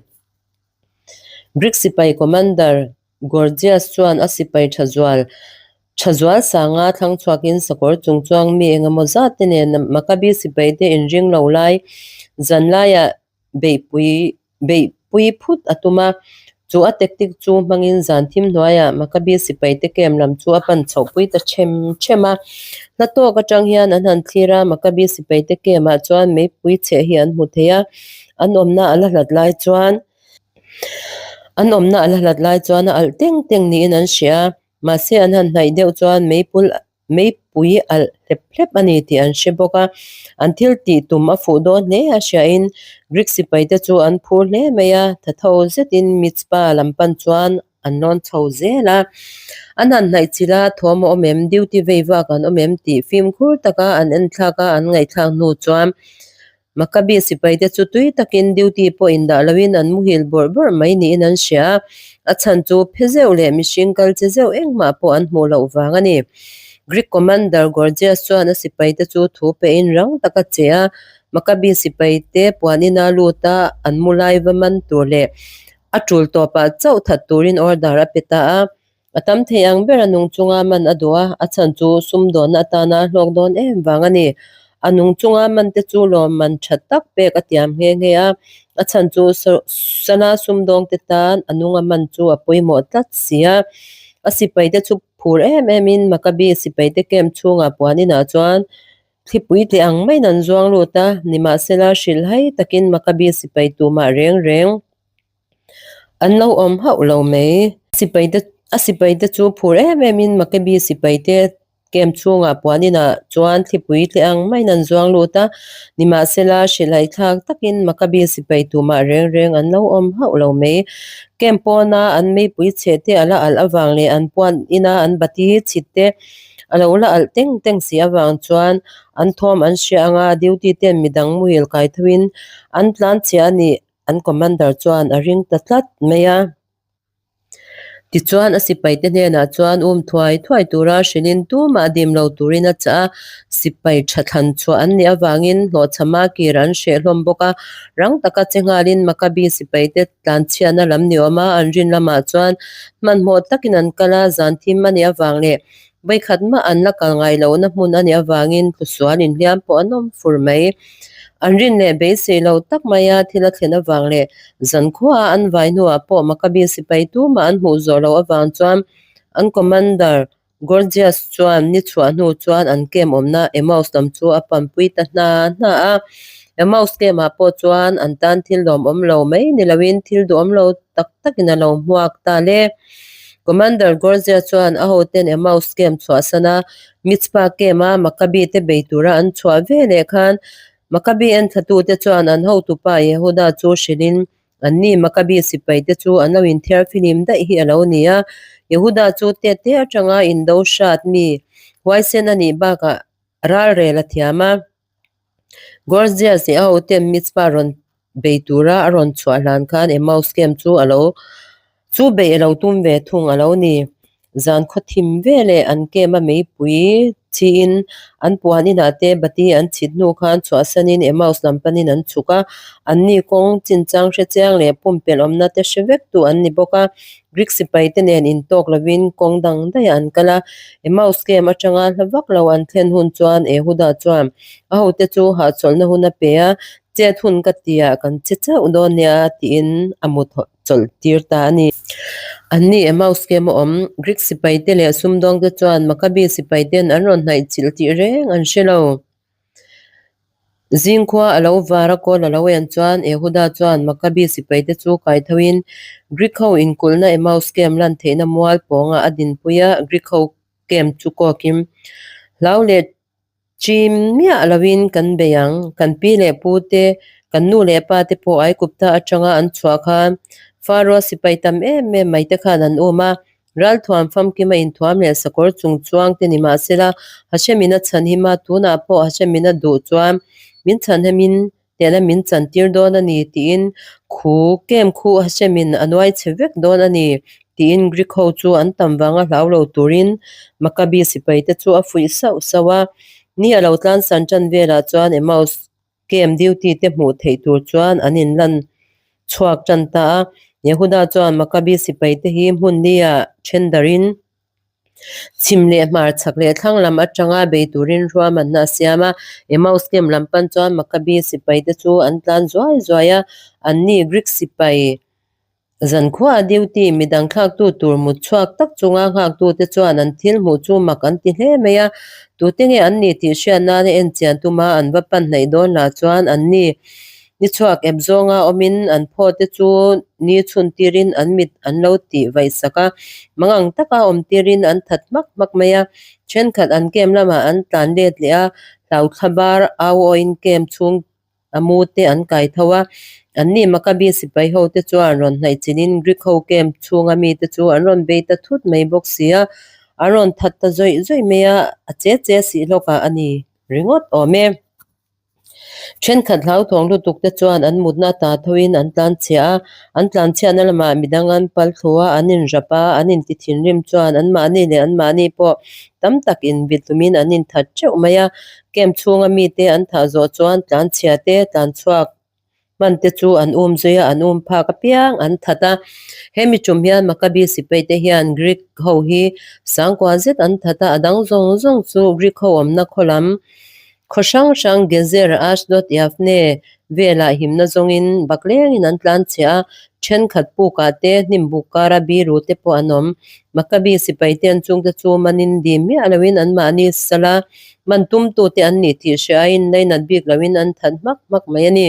Greek sipai commander Gorgias chuan a sipai tha zual tha zual sanga thlang chhuakin sakawr chungchuang mi engemaw zat te nen Maccabi sipaite inring lo lai zan laiah beihpui beihpui phut a tum a. Chu a tactic chu hmangin zan thim hnuaiah Maccabi sipaite camp lam chu a pan chhohpui ta them them a. Hla tawk atang hian an han thlir a, Maccabi sipaite camp ah chuan meipui chheh hi an hmu thei a, an awmna a la hlat lai chuan an awmna a la hlat lai chuan a alh teng teng niin an hria a, mahse an han hnaih deuh chuan meipul meipui alh hlep hlep a ni tih an hre bawk a, an thil tih tum a fuh dawn hle a hriain Greek sipai te chu an phur hle mai a, thatho zetin Mitzpah lam pan chuan an lawn chho zel a. An han hnaih chilh a, thawm a awm em, duty vei vak an awm em tih fimkhur taka an en thlak a, an ngaihthlak hnu chuan Maccabi sipai te chu tui takin duty pawh indah loin an muhil bawrh bawrh mai niin an hria a, a chhan chu phe zeuh leh mihring kal che zeuh engmah pawh an hmuh loh vang a ni. Greek commander Gorgias chuan a sipai te chu thu pehin rang taka che a, Maccabi sipai te puan ina lut a, an mu lai va man tur leh a tul tawpah chauh that turin order a pe ta a. A tam thei ang ber a nung chunga man a duh a, a chhan chu sumdawnna atana hlawk dawn em vang a ni. A nung chunga man te chu lawmman tha tak pek a tiam nghe nghe a, a chhan chu sana sumdawng te tan a nunga man chu a pawimawh tlat si a. A sipai te chu phur em em in Maccabi sipai te camp chhungah puan inah chuan thlipui teh ang maiin an zuang lut a, nimahsela hrilhhai takin Maccabi sipai tumah reng reng An lo awm hauh lo mai. Sipai te a sipai te chu phur em em in Maccabi sipai te camp chhungah puan inah chuan thlipui tle ang maiin an zuang lut a, nimahsela hrilhai thlak takin Maccabi sipai tumah reng reng an lo awm hauh lo mai. Camp pawna an meipui chhe te a la alh avang leh an puan ina an bati chhit te a lo la alh teng teng si avang chuan an thawm an hria anga duty ten midang muhil kai thoin an tlanchhia a nih. An commander chuan a ring ta tlat mai a. Tichuan a sipaite hnenah chuan um thuai thuai tura hrilhin tumah dim lo turin a chah a, sipai tha thlan chhuah an nih avangin hlawhchhama kir an hreh hlawm bawk a. Rang taka che nghalin Maccabi sipaite tlanchhiatna lam ni awm a, an rin lamah chuan hmanhmawh takin an kal a, zan thim a nih avang leh Vawikhat mah an la kal ngai lohna hmun a nih avangin tlusual inhliam pawh an awm fur mai. An rin leh beisei lo tak maia thil a thlen avang leh zankhuaah an vai hnuah pawh Maccabi sipai tumah an hmuh zawh loh avang chuan an commander Gorgias chuan ni chhuah hnu chuan an camp awmna Emmaus lam chu a panpui ta hna hna a. Emmaus camp-ah pawh chuan an tan thil lawmawm lo mai ni loin thil duhawm lo tak takin a lo hmuak ta le. Commander Gorgia chuan a hoten Emmaus camp chhuahsan a, Mitzpah camp a Maccabi te bei tura an chhuah ve leh khan Maccabi enthlatu te chuan an hotupa Yehuda chu hrilhin anni Maccabi sipai te chu an lo inthiar filim daih hi a lo ni a. Yehuda chu tete atanga indo hrat mi huaisen a nih bakah ralrel a thiam a. Gorgias leh a hoten Mitzpah rawn bei tura a rawn chhuah hlan khan Emmaus camp chu a lo chu beih a lo tum ve thung a lo ni. Zan khaw thim ve leh an camp a meipui chiin an puan inah te bati an chhit hnu khan chhuahsanin Emmaus lam panin an chhuk a, anni kawng chinchang hre chiang leh pumpelh awmna te hre vek tu an ni bawk a. Greek sipai te nen intawk lovin kawng dang daih an kal a, Emmaus camp atanga hla vak lo an thlen hun chuan Ehuda chuan a hote chu hahchawlhna hun a pe a, Chet hun ka tia kan che chauh dawn nia tiin a mut chawlh tir ta a ni. Anni Emmaus camp a awm Greek sipai te leh sumdawng te chuan Maccabi sipai ten an rawn hnaih chilh tih reng an hre lo. Zingkhua a lo var a kawl a lo en chuan Ehuda chuan Maccabi sipaite chu kai thoin Greek ho inkulhna Emmaus camp lan theihna mual pawngah a dinpui a, Greek ho camp chu kawkin hlau leh chim miah loin kan bei ang. Kan pi leh pu te, kan nu leh pa te pawh Aikupta atanga an chhuah khan Pharaoh sipai tam em em mai te khan an um a, Ralthuam famkim a inthuam leh sakawr chung chuang te ni mahsela Hashemin a chhan him a, tunah pawh Hashemin a duh chuan min chhan hemin tehna min chan tir dawn a ni tiin khu kem khu Hashemin a nuai chhe vek dawn a ni tiin Greek ho chu an tam vanga hlau lo turin Maccabi sipai te chu a fuih sauh sauh a. Ni a lo tlansan tan velah chuan Emmaus Camp duty te hmuh theih tur chuan an inlan chhuak tan ta a. Yehuda chuan Maccabi sipai te hi hmun nia then darin chhim leh hmar chhak leh thlang lam atanga bei turin ruahmanna a siam a. Emmaus camp lam pan chuan Maccabi sipai te chu an tlan zuai zuai a, anni Greek sipai. Zankhua a duty midang thlaktu tur mut chhuak tak chunga nghaktute chuan an thil hmuh chu mak an ti hle mai a, tute nge an ni tih hriat nana en chian tuma an va pan hnaih dawn lah chuan an ni ni chhuak ep zawnga awmin an phaw te chu ni chhun tirin an mit an lo tih vaih sak a, mangang taka awm tirin an that hmak hmak mai a, thenkhat an camp lamah an tlan let leh a, hlauthla bar au awin camp chhung A mu te an kai tho a, anni Maccabi sipai ho te chuan rawn hnaih chilhin Greek ho camp chhunga mite chu an rawn bei ta thut mai bawk si a, an rawn that ta zawih zawih mai a, a che che sih hlawkah a ni ringawt awm e. Thenkhat hlauthawng lutuk te chuan an mutna ta thoin an tlanchhia a, an tlanchhiatna lamah midang an pal thlu a, an inrap a, an inti thinrim chuan anmahni leh anmahni pawh tam tak inbitlumin an inthat teuh mai a, Camp chhunga mite an thah zawh chuan tlanchhia te, tlanchhuak hman te chu an um zui a, an um phak apiang an that a. Hemi tum hian Maccabi sipai te hian Greek ho hi sangkua zet an that a, a dang zawng zawng chu Greek ho awmna khaw lam khaw hrang hrang Gezer, Ashdod, Yavne velah himna zawngin baklengin an tlanchhia a, thenkhat pukah te hnim buk kara biru te pawh an awm. Maccabi sipai te an chungte chu manin dim miah loin anmahni sala Man tumtute an nih tih hria aiin lainat bik loin an that hmak hmak mai a ni.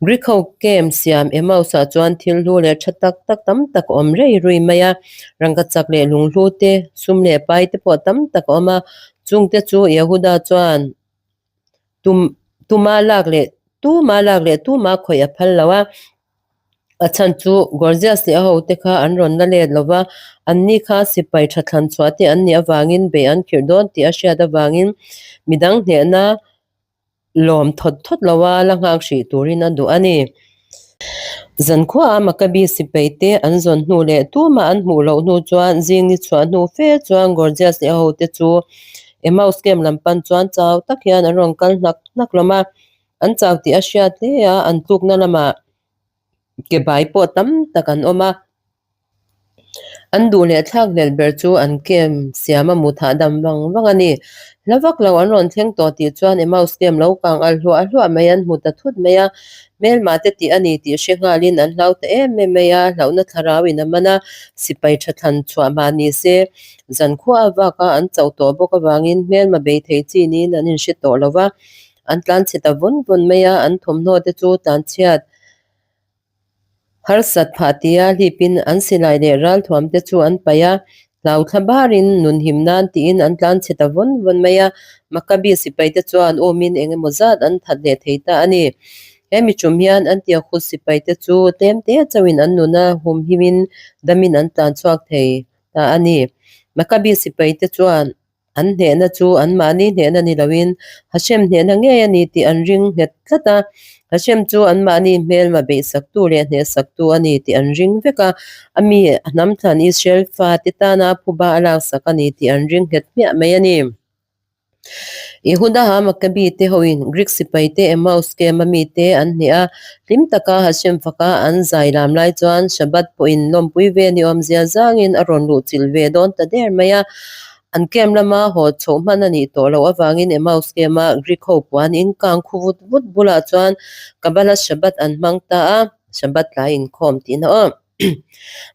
Greek ho camp siam Emmaus-ah chuan thil hlu leh tha tak tak tam tak a awm rei rui mai a, rangkachak leh lunghlu te, sum leh pai te pawh tam tak a awm a, chungte chu Yehuda chuan tum tuma lak leh tuma lak leh tuma khawih a phal lo a, a chhan chu Gorgias leh a hote kha an rawn la let lo va, anni kha sipai tha thlan chhuah te an nih avangin beih an khirh dawn tih a hriat avangin midang hnehna lawm thawt thawt lo a la nghak hrih turin a duh a ni. Zankhuaah Maccabi sipai te an zawn hnu leh tumah an hmuh loh hnu chuan zing ni chhuah hnu fe chuan Gorgias leh a hote chu Emmaus camp lam pan chuan chau tak hian an rawn kal hnak hnak hlawm a, an chau tih a hriat hle a, an tlukna lamah ke bai pawh tam tak an awm a. An duh leh thlak hlel ber chu an camp siam a mut hahdam vang vang a ni. Hla vak lo an rawn thleng tawh tih chuan Emmaus camp lo kang alh hluah hluah mai an hmu ta thut mai a, hmelmah te tih a ni tih hre nghalin an hlau ta em em mai a, hlauhna thlarau in a man a, sipai tha thlan chhuah mah ni se, zankhua a vak a an chauh tawh bawk avangin hmelma bei thei chi niin an inhre tawh lo va, an tlanchhe ta vawn vawn mai a, an thawmhnaw te chu tlanchhiat Harsat phah tia hlipin an silai leh ralthuam te chu an paih a, hlau thla barin nun him nan tiin an tlan chhe ta vawn vawn mai a, Maccabi sipai te chuan umin eng emaw zat an that leh thei ta a ni. He michum hian Antiochus sipai te chu tlem te chauhin an nuna hum himin damin an tlan chhuak thei ta a ni. Maccabi sipai te chuan An hnehna chu anmahni hnehna ni loin Hashem hnehna ngei a ni tih an ring nghet tlat a. Hashem chu anmahni hmelma beihsaktu leh hnehsaktu a ni tih an ring vek a, a mi a hnamthlan Israel fate tana phuba a laksak a ni tih an ring nghet hmiah mai a ni. Yehudaha Maccabi te hoin Greek sipai te Emmaus camp a mite an hneh a, hlim taka Hashem faka an zai lam lai chuan Shabbat pawhin lawmpui ve ni awmzia zangin a rawn luhchilh ve dawn ta der mai a. An camp lama haw chhoh hman a nih tawh loh avangin Emmaus camp-a Greek ho puan in kang khu vut vut bulah chuan Kabbalah Shabbat an hmang ta a, Shabbat tlai inkhawm tihna aw.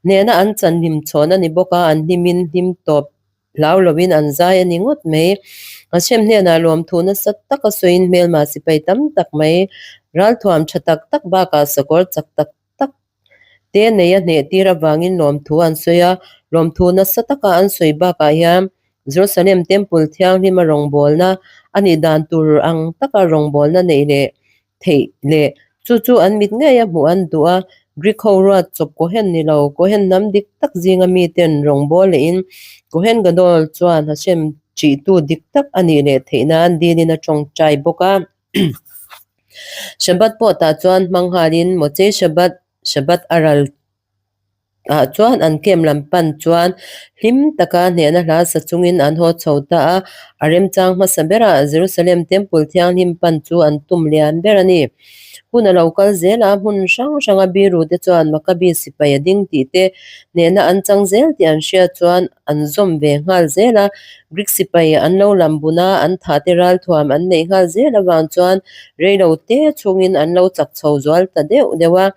Hnehna an chan hlim chhawn a ni bawk a, an hlimin hlim tawp hlau loin an zai a ni ngawt mai. Hashem hnenah lawmthu nasa taka sawiin hmelma sipai tam tak mai, ralthuam tha tak tak bakah sakawr chak tak tak te nei a hneh tir avangin lawmthu an sawi a, lawmthu nasa taka an sawi bakah hian Jerusalem Temple thianghlima rawngbawlna a nih dan tur ang taka rawngbawlna neih leh theih leh chu chu an mit ngei a hmuh an duh a, Greek ho ruat chawp Kohen ni lo, Kohen hnam dik tak zinga miten rawngbawl lehin Kohen Gadol chuan Hashem ṭihtu dik tak a nih leh theih nan dilin a ṭawngṭai bawk a. Shabbat pawh tah chuan hmang nghalin Mochei Shabbat, Shabbat a ral ah chuan an camp lam pan chuan hlim taka hnehna hla sa chungin an haw chho ta a, a remchang hmasa berah Jerusalem Temple thianghlim pan chu an tum lian ber a ni. Hun a lo kal zel a, hmun hrang hranga biru te chuan Maccabi sipai a ding tih te hnehna an chang zel tih an hriat chuan an zawm ve nghal zel a, Greek sipai an lo lam bun a, an thah te ralthuam an neih nghal zel avang chuan reilo te chhungin an lo chak chho zual ta deuh deuh a.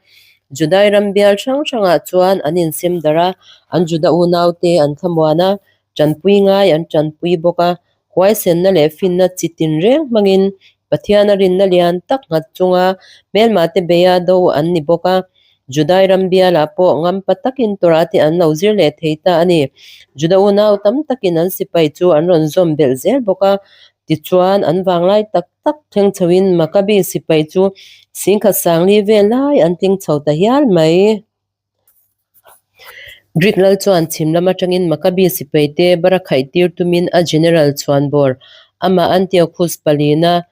Judai ram bial hrang hrangah chuan an insem darh a, an Juda unaute an thlamuan a, tanpui ngai an tanpui bawk a. Huaisenna leh finna chi tinreng hmangin Pathiana rinna lian tak nghat chunga hmelmate beia do an ni bawk a. Judai ram bialah pawh ngampa takin Torah te an lo zir leh thei ta a ni. Juda unau tam takin an sipai chu an rawn zawm belh zel bawk a. Tichuan, an vanglai tak tak thleng chhoin Makabi sipai chu singkhat sangli vel lai an tling chho ta hial mai. Greek lal chuan chhim lam atangin Makabi sipaite bara khaih tir tumin a general chhuanbawr amah Antiochus palina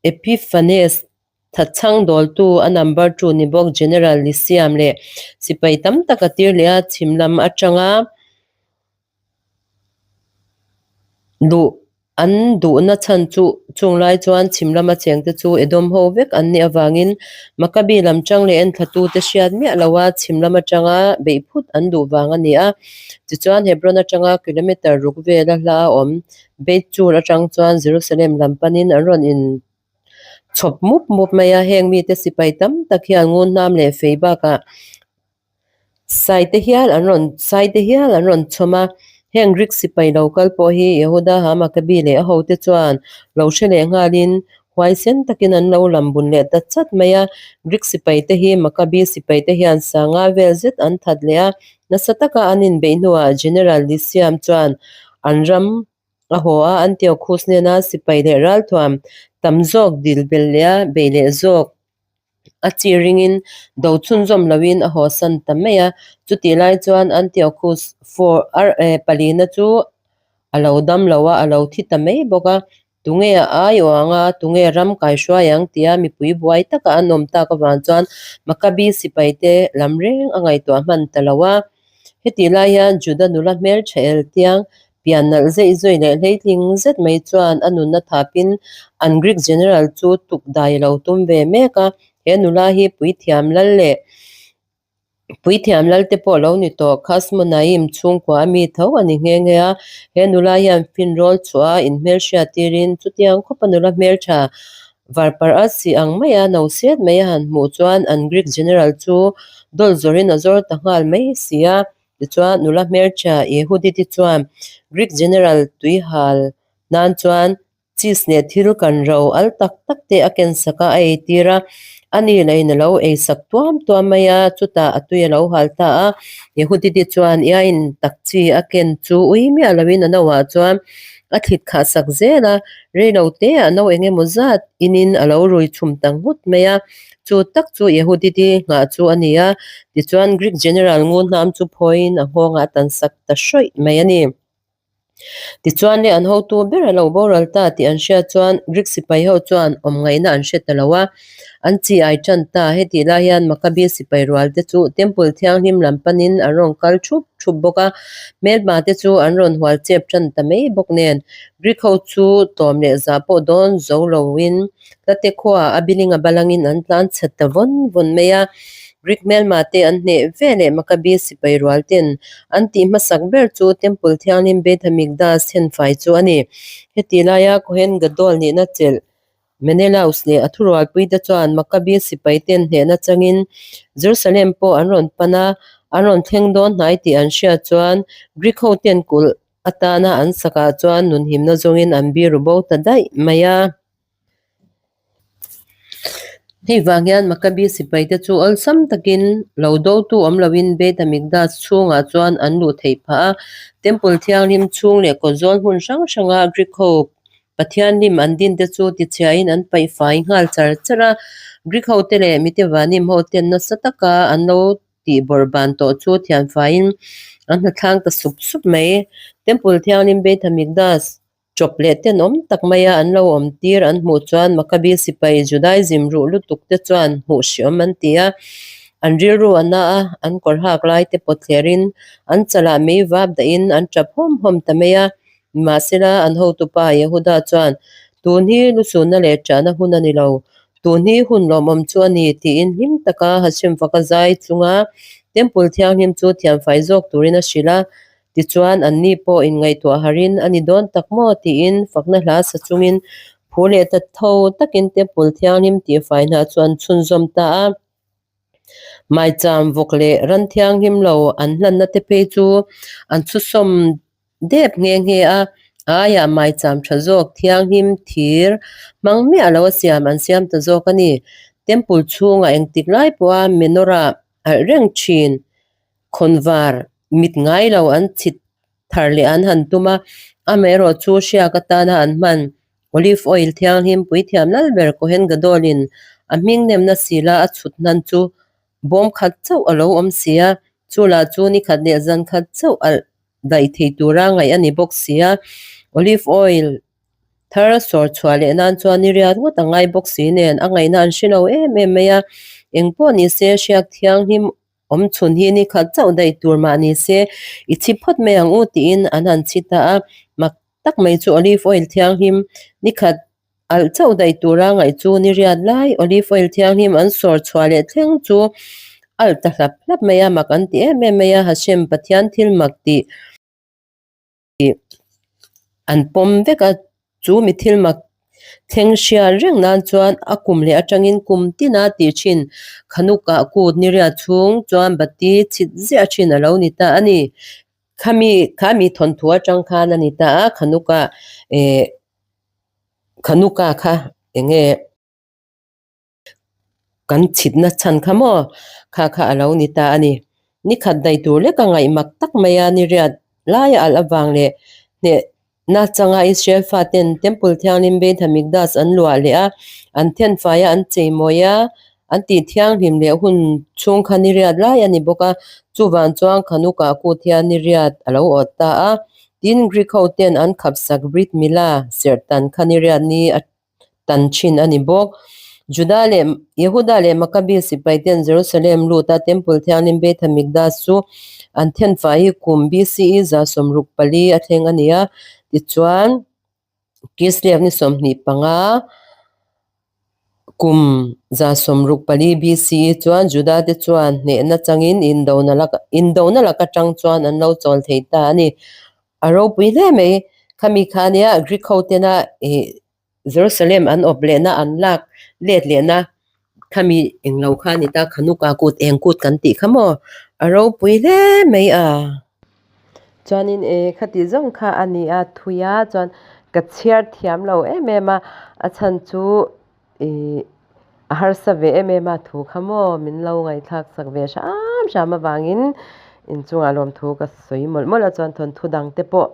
Epiphanes Thatchhang dawltu a number two ni bawk General Lysiam leh sipai tam tak a tir leh a, chhim lam atanga duh an duhna chhan chu chung lai chuan chhim lama chengte chu Edom ho vek an nih avangin Makabi lam tang leh enthlatute hriat miah loa chhim lam atanga beih phut an duh vang a ni a. Tichuan Hebron atanga kilometre ruk vela hla a awm Beit Chur atang chuan Jerusalem lam panin an rawn in chhawp mup mup mai a, heng mite sipai tam tak hian ngun hnam leh fei bakah Sai te hial an rawn sai te hial an rawn chhawm a, heng Greek sipai lo kal pawh hi Yehuda ha Makabi leh a hote chuan lo hre leh nghalin huaisen takin an lo lam bun leh ta chat mai a. Greek sipai te hi Makabi sipai te hian sanga vel zet an that leh a, nasa taka an inbeih hnuah General Lysiam chuan an ram a haw a, Antiochus hnena sipai leh ralthuam tam zawk dil belh leh a beih leh zawk. A chi ringin do chhunzawm loin a hawsan ta mai a. Chutih lai chuan Antiochus four palina chu a lo dam lo a, a lo thi ta mai bawk a. Tunge a ai aw ang a, tunge ram kaihruai ang tia mipui buai taka an awm tak avang chuan Makabi sipaite lam reng a ngaihtuah hman ta lo a. Hetih lai hian Juda nula hmeltha el tiang Pian nalh zeih zawih leh hleitling zet mai chuan a nunna thapin an Greek general chu tuk dai a lo tum ve mek a, he nula hi puithiam lal leh puithiam lal te pawh lo ni tawh Khasmonaim chhungkua a mi tho a ni nghe nghe a, he nula hian finrawl chhuah a inhmelhriat tirin chutiang khawpa nula hmeltha varparh a si ang maia no set mai a han hmuh chuan an Greek general chu dawl zawrin a zawr ta nghal mai si a. Tichuan, nula hmeltha Yehuditi chuan Greek general tuihal nan chuan cheese leh thil kan ro al tak tak te a ken sak a, a eitir a. A ni lahin a lo eisak tuam tuam mai a, chutah a tui a lo hal ta a. Yehuditi chuan Iain tak chi a ken chu ui miah loin a noah chuan a thlit khah sak zel a, reilo teah no eng emaw zat inin a lo rui chhum ta nghut mai a. Chu tak chu Yehuditi nghah chu a ni a, tichuan Greek general ngun hnam chu phawiin a nghawngah a tan sak ta hrawih mai a ni. Tichuan le an hotu ber a lo boral ta tih an hriat chuan Greek sipai ho chuan awm ngaihna an hre ta lo a, an chi ai tan ta. Hetih lai hian Makabi sipai rual te chu Temple thianghlim lam panin an rawn kal thup thup bawk a, hmelhma te chu an rawn hual chep tan ta mai bawk nen Greek ho chu tlawm leh zah pawh dawn zo loin Hlate khuaah a biling a balangin an tlan chhe ta vawn vawn mai a, Greek hmelma te an hneh ve leh Makabi sipai rual ten an tih hmasak ber chu Temple Thianghlim Beit HaMikdash thenfai chu a ni. Heti laia Kohen Gadol nihna chelh Menelaus leh a thurualpuite chuan Makabi sipai ten hnehna changin Jerusalem pawh an rawn pan a, an rawn thleng dawn hnai tih an hriat chuan Greek ho ten kulh atana an sakah chuan nunhimna zawngin an biru bo ta daih mai a. Hei vang hian Makabi sipaite chu awlsam takin lo dotu awm loin Beit HaMikdash chhungah chuan an luh theih phah a. Temple thianghlim chhung leh kawtzawl hmun hrang hranga Greek ho pathian lim an dinte chu tichhiain an paih fai nghal char char a. Greek hote leh Mitevanim hoten nasa taka an lo tih bawrh ban tawh chu thianfaiin an hnatlang ta sup sup mai. Temple thianghlim Beit HaMikdash Chawp leh tenawm tak maia an lo awm tir an hmuh chuan Makabi sipai Judaism ruh lutuk te chuan hmuh hriawm an ti a. An rilru a na a, an kawr hak lai te pawt thlerin an chalah mei vap dahin an tap hawm hawm ta mai a. Nimahsela an hotupa Yehuda chuan, Tun hi lusunna leh ṭahna hun a ni lo. Tun hi hun lawmawm chu a ni, tiin hlim taka Hashem faka zai chunga Temple thianghlim chu thiamfai zawk turin a hrilh a. Tichuan, anni pawh inngaihtuah harin a ni dawn tak maw? tiin fakna hla sa chungin phu leh ta tho takin Temple Thianghlim tihfai hna chu an chhunzawm ta a. Maicham vawk leh ran thianghlim lo an hlanna te phei chu an chhusawm dep nghe nghe a, a aiah maicham tha zawk thianghlim thir hmang miah lo a siam an siam ta zawk a ni. Temple chhungah engtik lai pawha menorah alh reng thin khawnvar mit ngai lo an chhit thar leh an han tum a, amaherawh chu hriak atana an hman olive oil thianghlim puithiam lal ber Kohen Gadol-in a hming nemna sila a chhut hnan chu bawm khat chauh a lo awm si a, chu lah chu ni khat leh zan khat chauh alh daih thei tura ngaih a ni bawk si a, olive oil thar sawr chhuah leh nan chuan ni riat ngawt a ngai bawk si nen a ngaihna an hre lo em em mai a, engpawh ni se hriak thianghlim Awm chhun hi ni khat chauh daih tur mah ni se, i chhi phawt mai ang u tiin an han chhi ta a. Mak tak mai chu olive oil thianghlim ni khat alh chauh daih tura ngaih chu ni riat lai olive oil thianghlim an sawr chhuah leh thleng chu alh ta hlap hlap mai a, mak an ti em em mai a, Hashem Pathian thil mak tih an pawm vek a, chu mi thil mak thleng hriat reng nan chuan a kum leh atangin kum tina tih thin Khanukah kut ni riat chhung chuan bati chhit ziah thin a lo ni ta a ni. Khami kha mi thawnthu atang khan a ni ta a, Khanukah eh Khanukah kha eng nge. Kan chhitna chhan kha maw? Kha kha a lo ni ta a ni. Ni khat daih tur lek a ngaih mak tak mai a, ni riat laia alh avang leh hnehna changa Israel faten Temple Thianghlim Beit HaMikdash an luah leh a, an thenfai a, an cheimawi a, an tih thianghlim leh hun chhung kha ni riat lai a ni bawk a, chuvang chuan Khanukah kut hian ni riat a lo awt ta a. Tin, Greek ho ten an khapsak Brit Milah serhtan kha ni riat ni a tan thin a ni bawk. Juda leh Yehuda leh Makabi sipai ten Jerusalem luta Temple Thianghlim Beit HaMikdash chu an thenfai hi kum BCE 164 a thleng a ni a, tichuan Kislev ni 25 kum 164 BCE chuan Juda te chuan hnehna changin indona laka tang chuan an lo chawl thei ta a ni. A ropui hle mai. Khami kha nia Greek ho tena ih Jerusalem an awp lehna an lak let lehna khami englo kha a ni ta Khanuka kut eng kut kan tih kha maw a ropui hle mai a. Chuanin e khati zawng kha a ni a thui a chuan ka chhiar thiam lo em em a a chhan chu ih a harsa ve em em a thu kha maw min lo ngaihthlak sak ve hram hram avangin inchungah lawmthu ka sawi mawlh mawlh a chuan thawnthu dang te pawh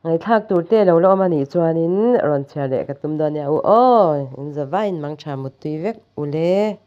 ngaihthlak tur te lo la awm a nih chuanin rawn chhiar leh ka tum dawn nia u aw in za vain mang tha muttui vek u le.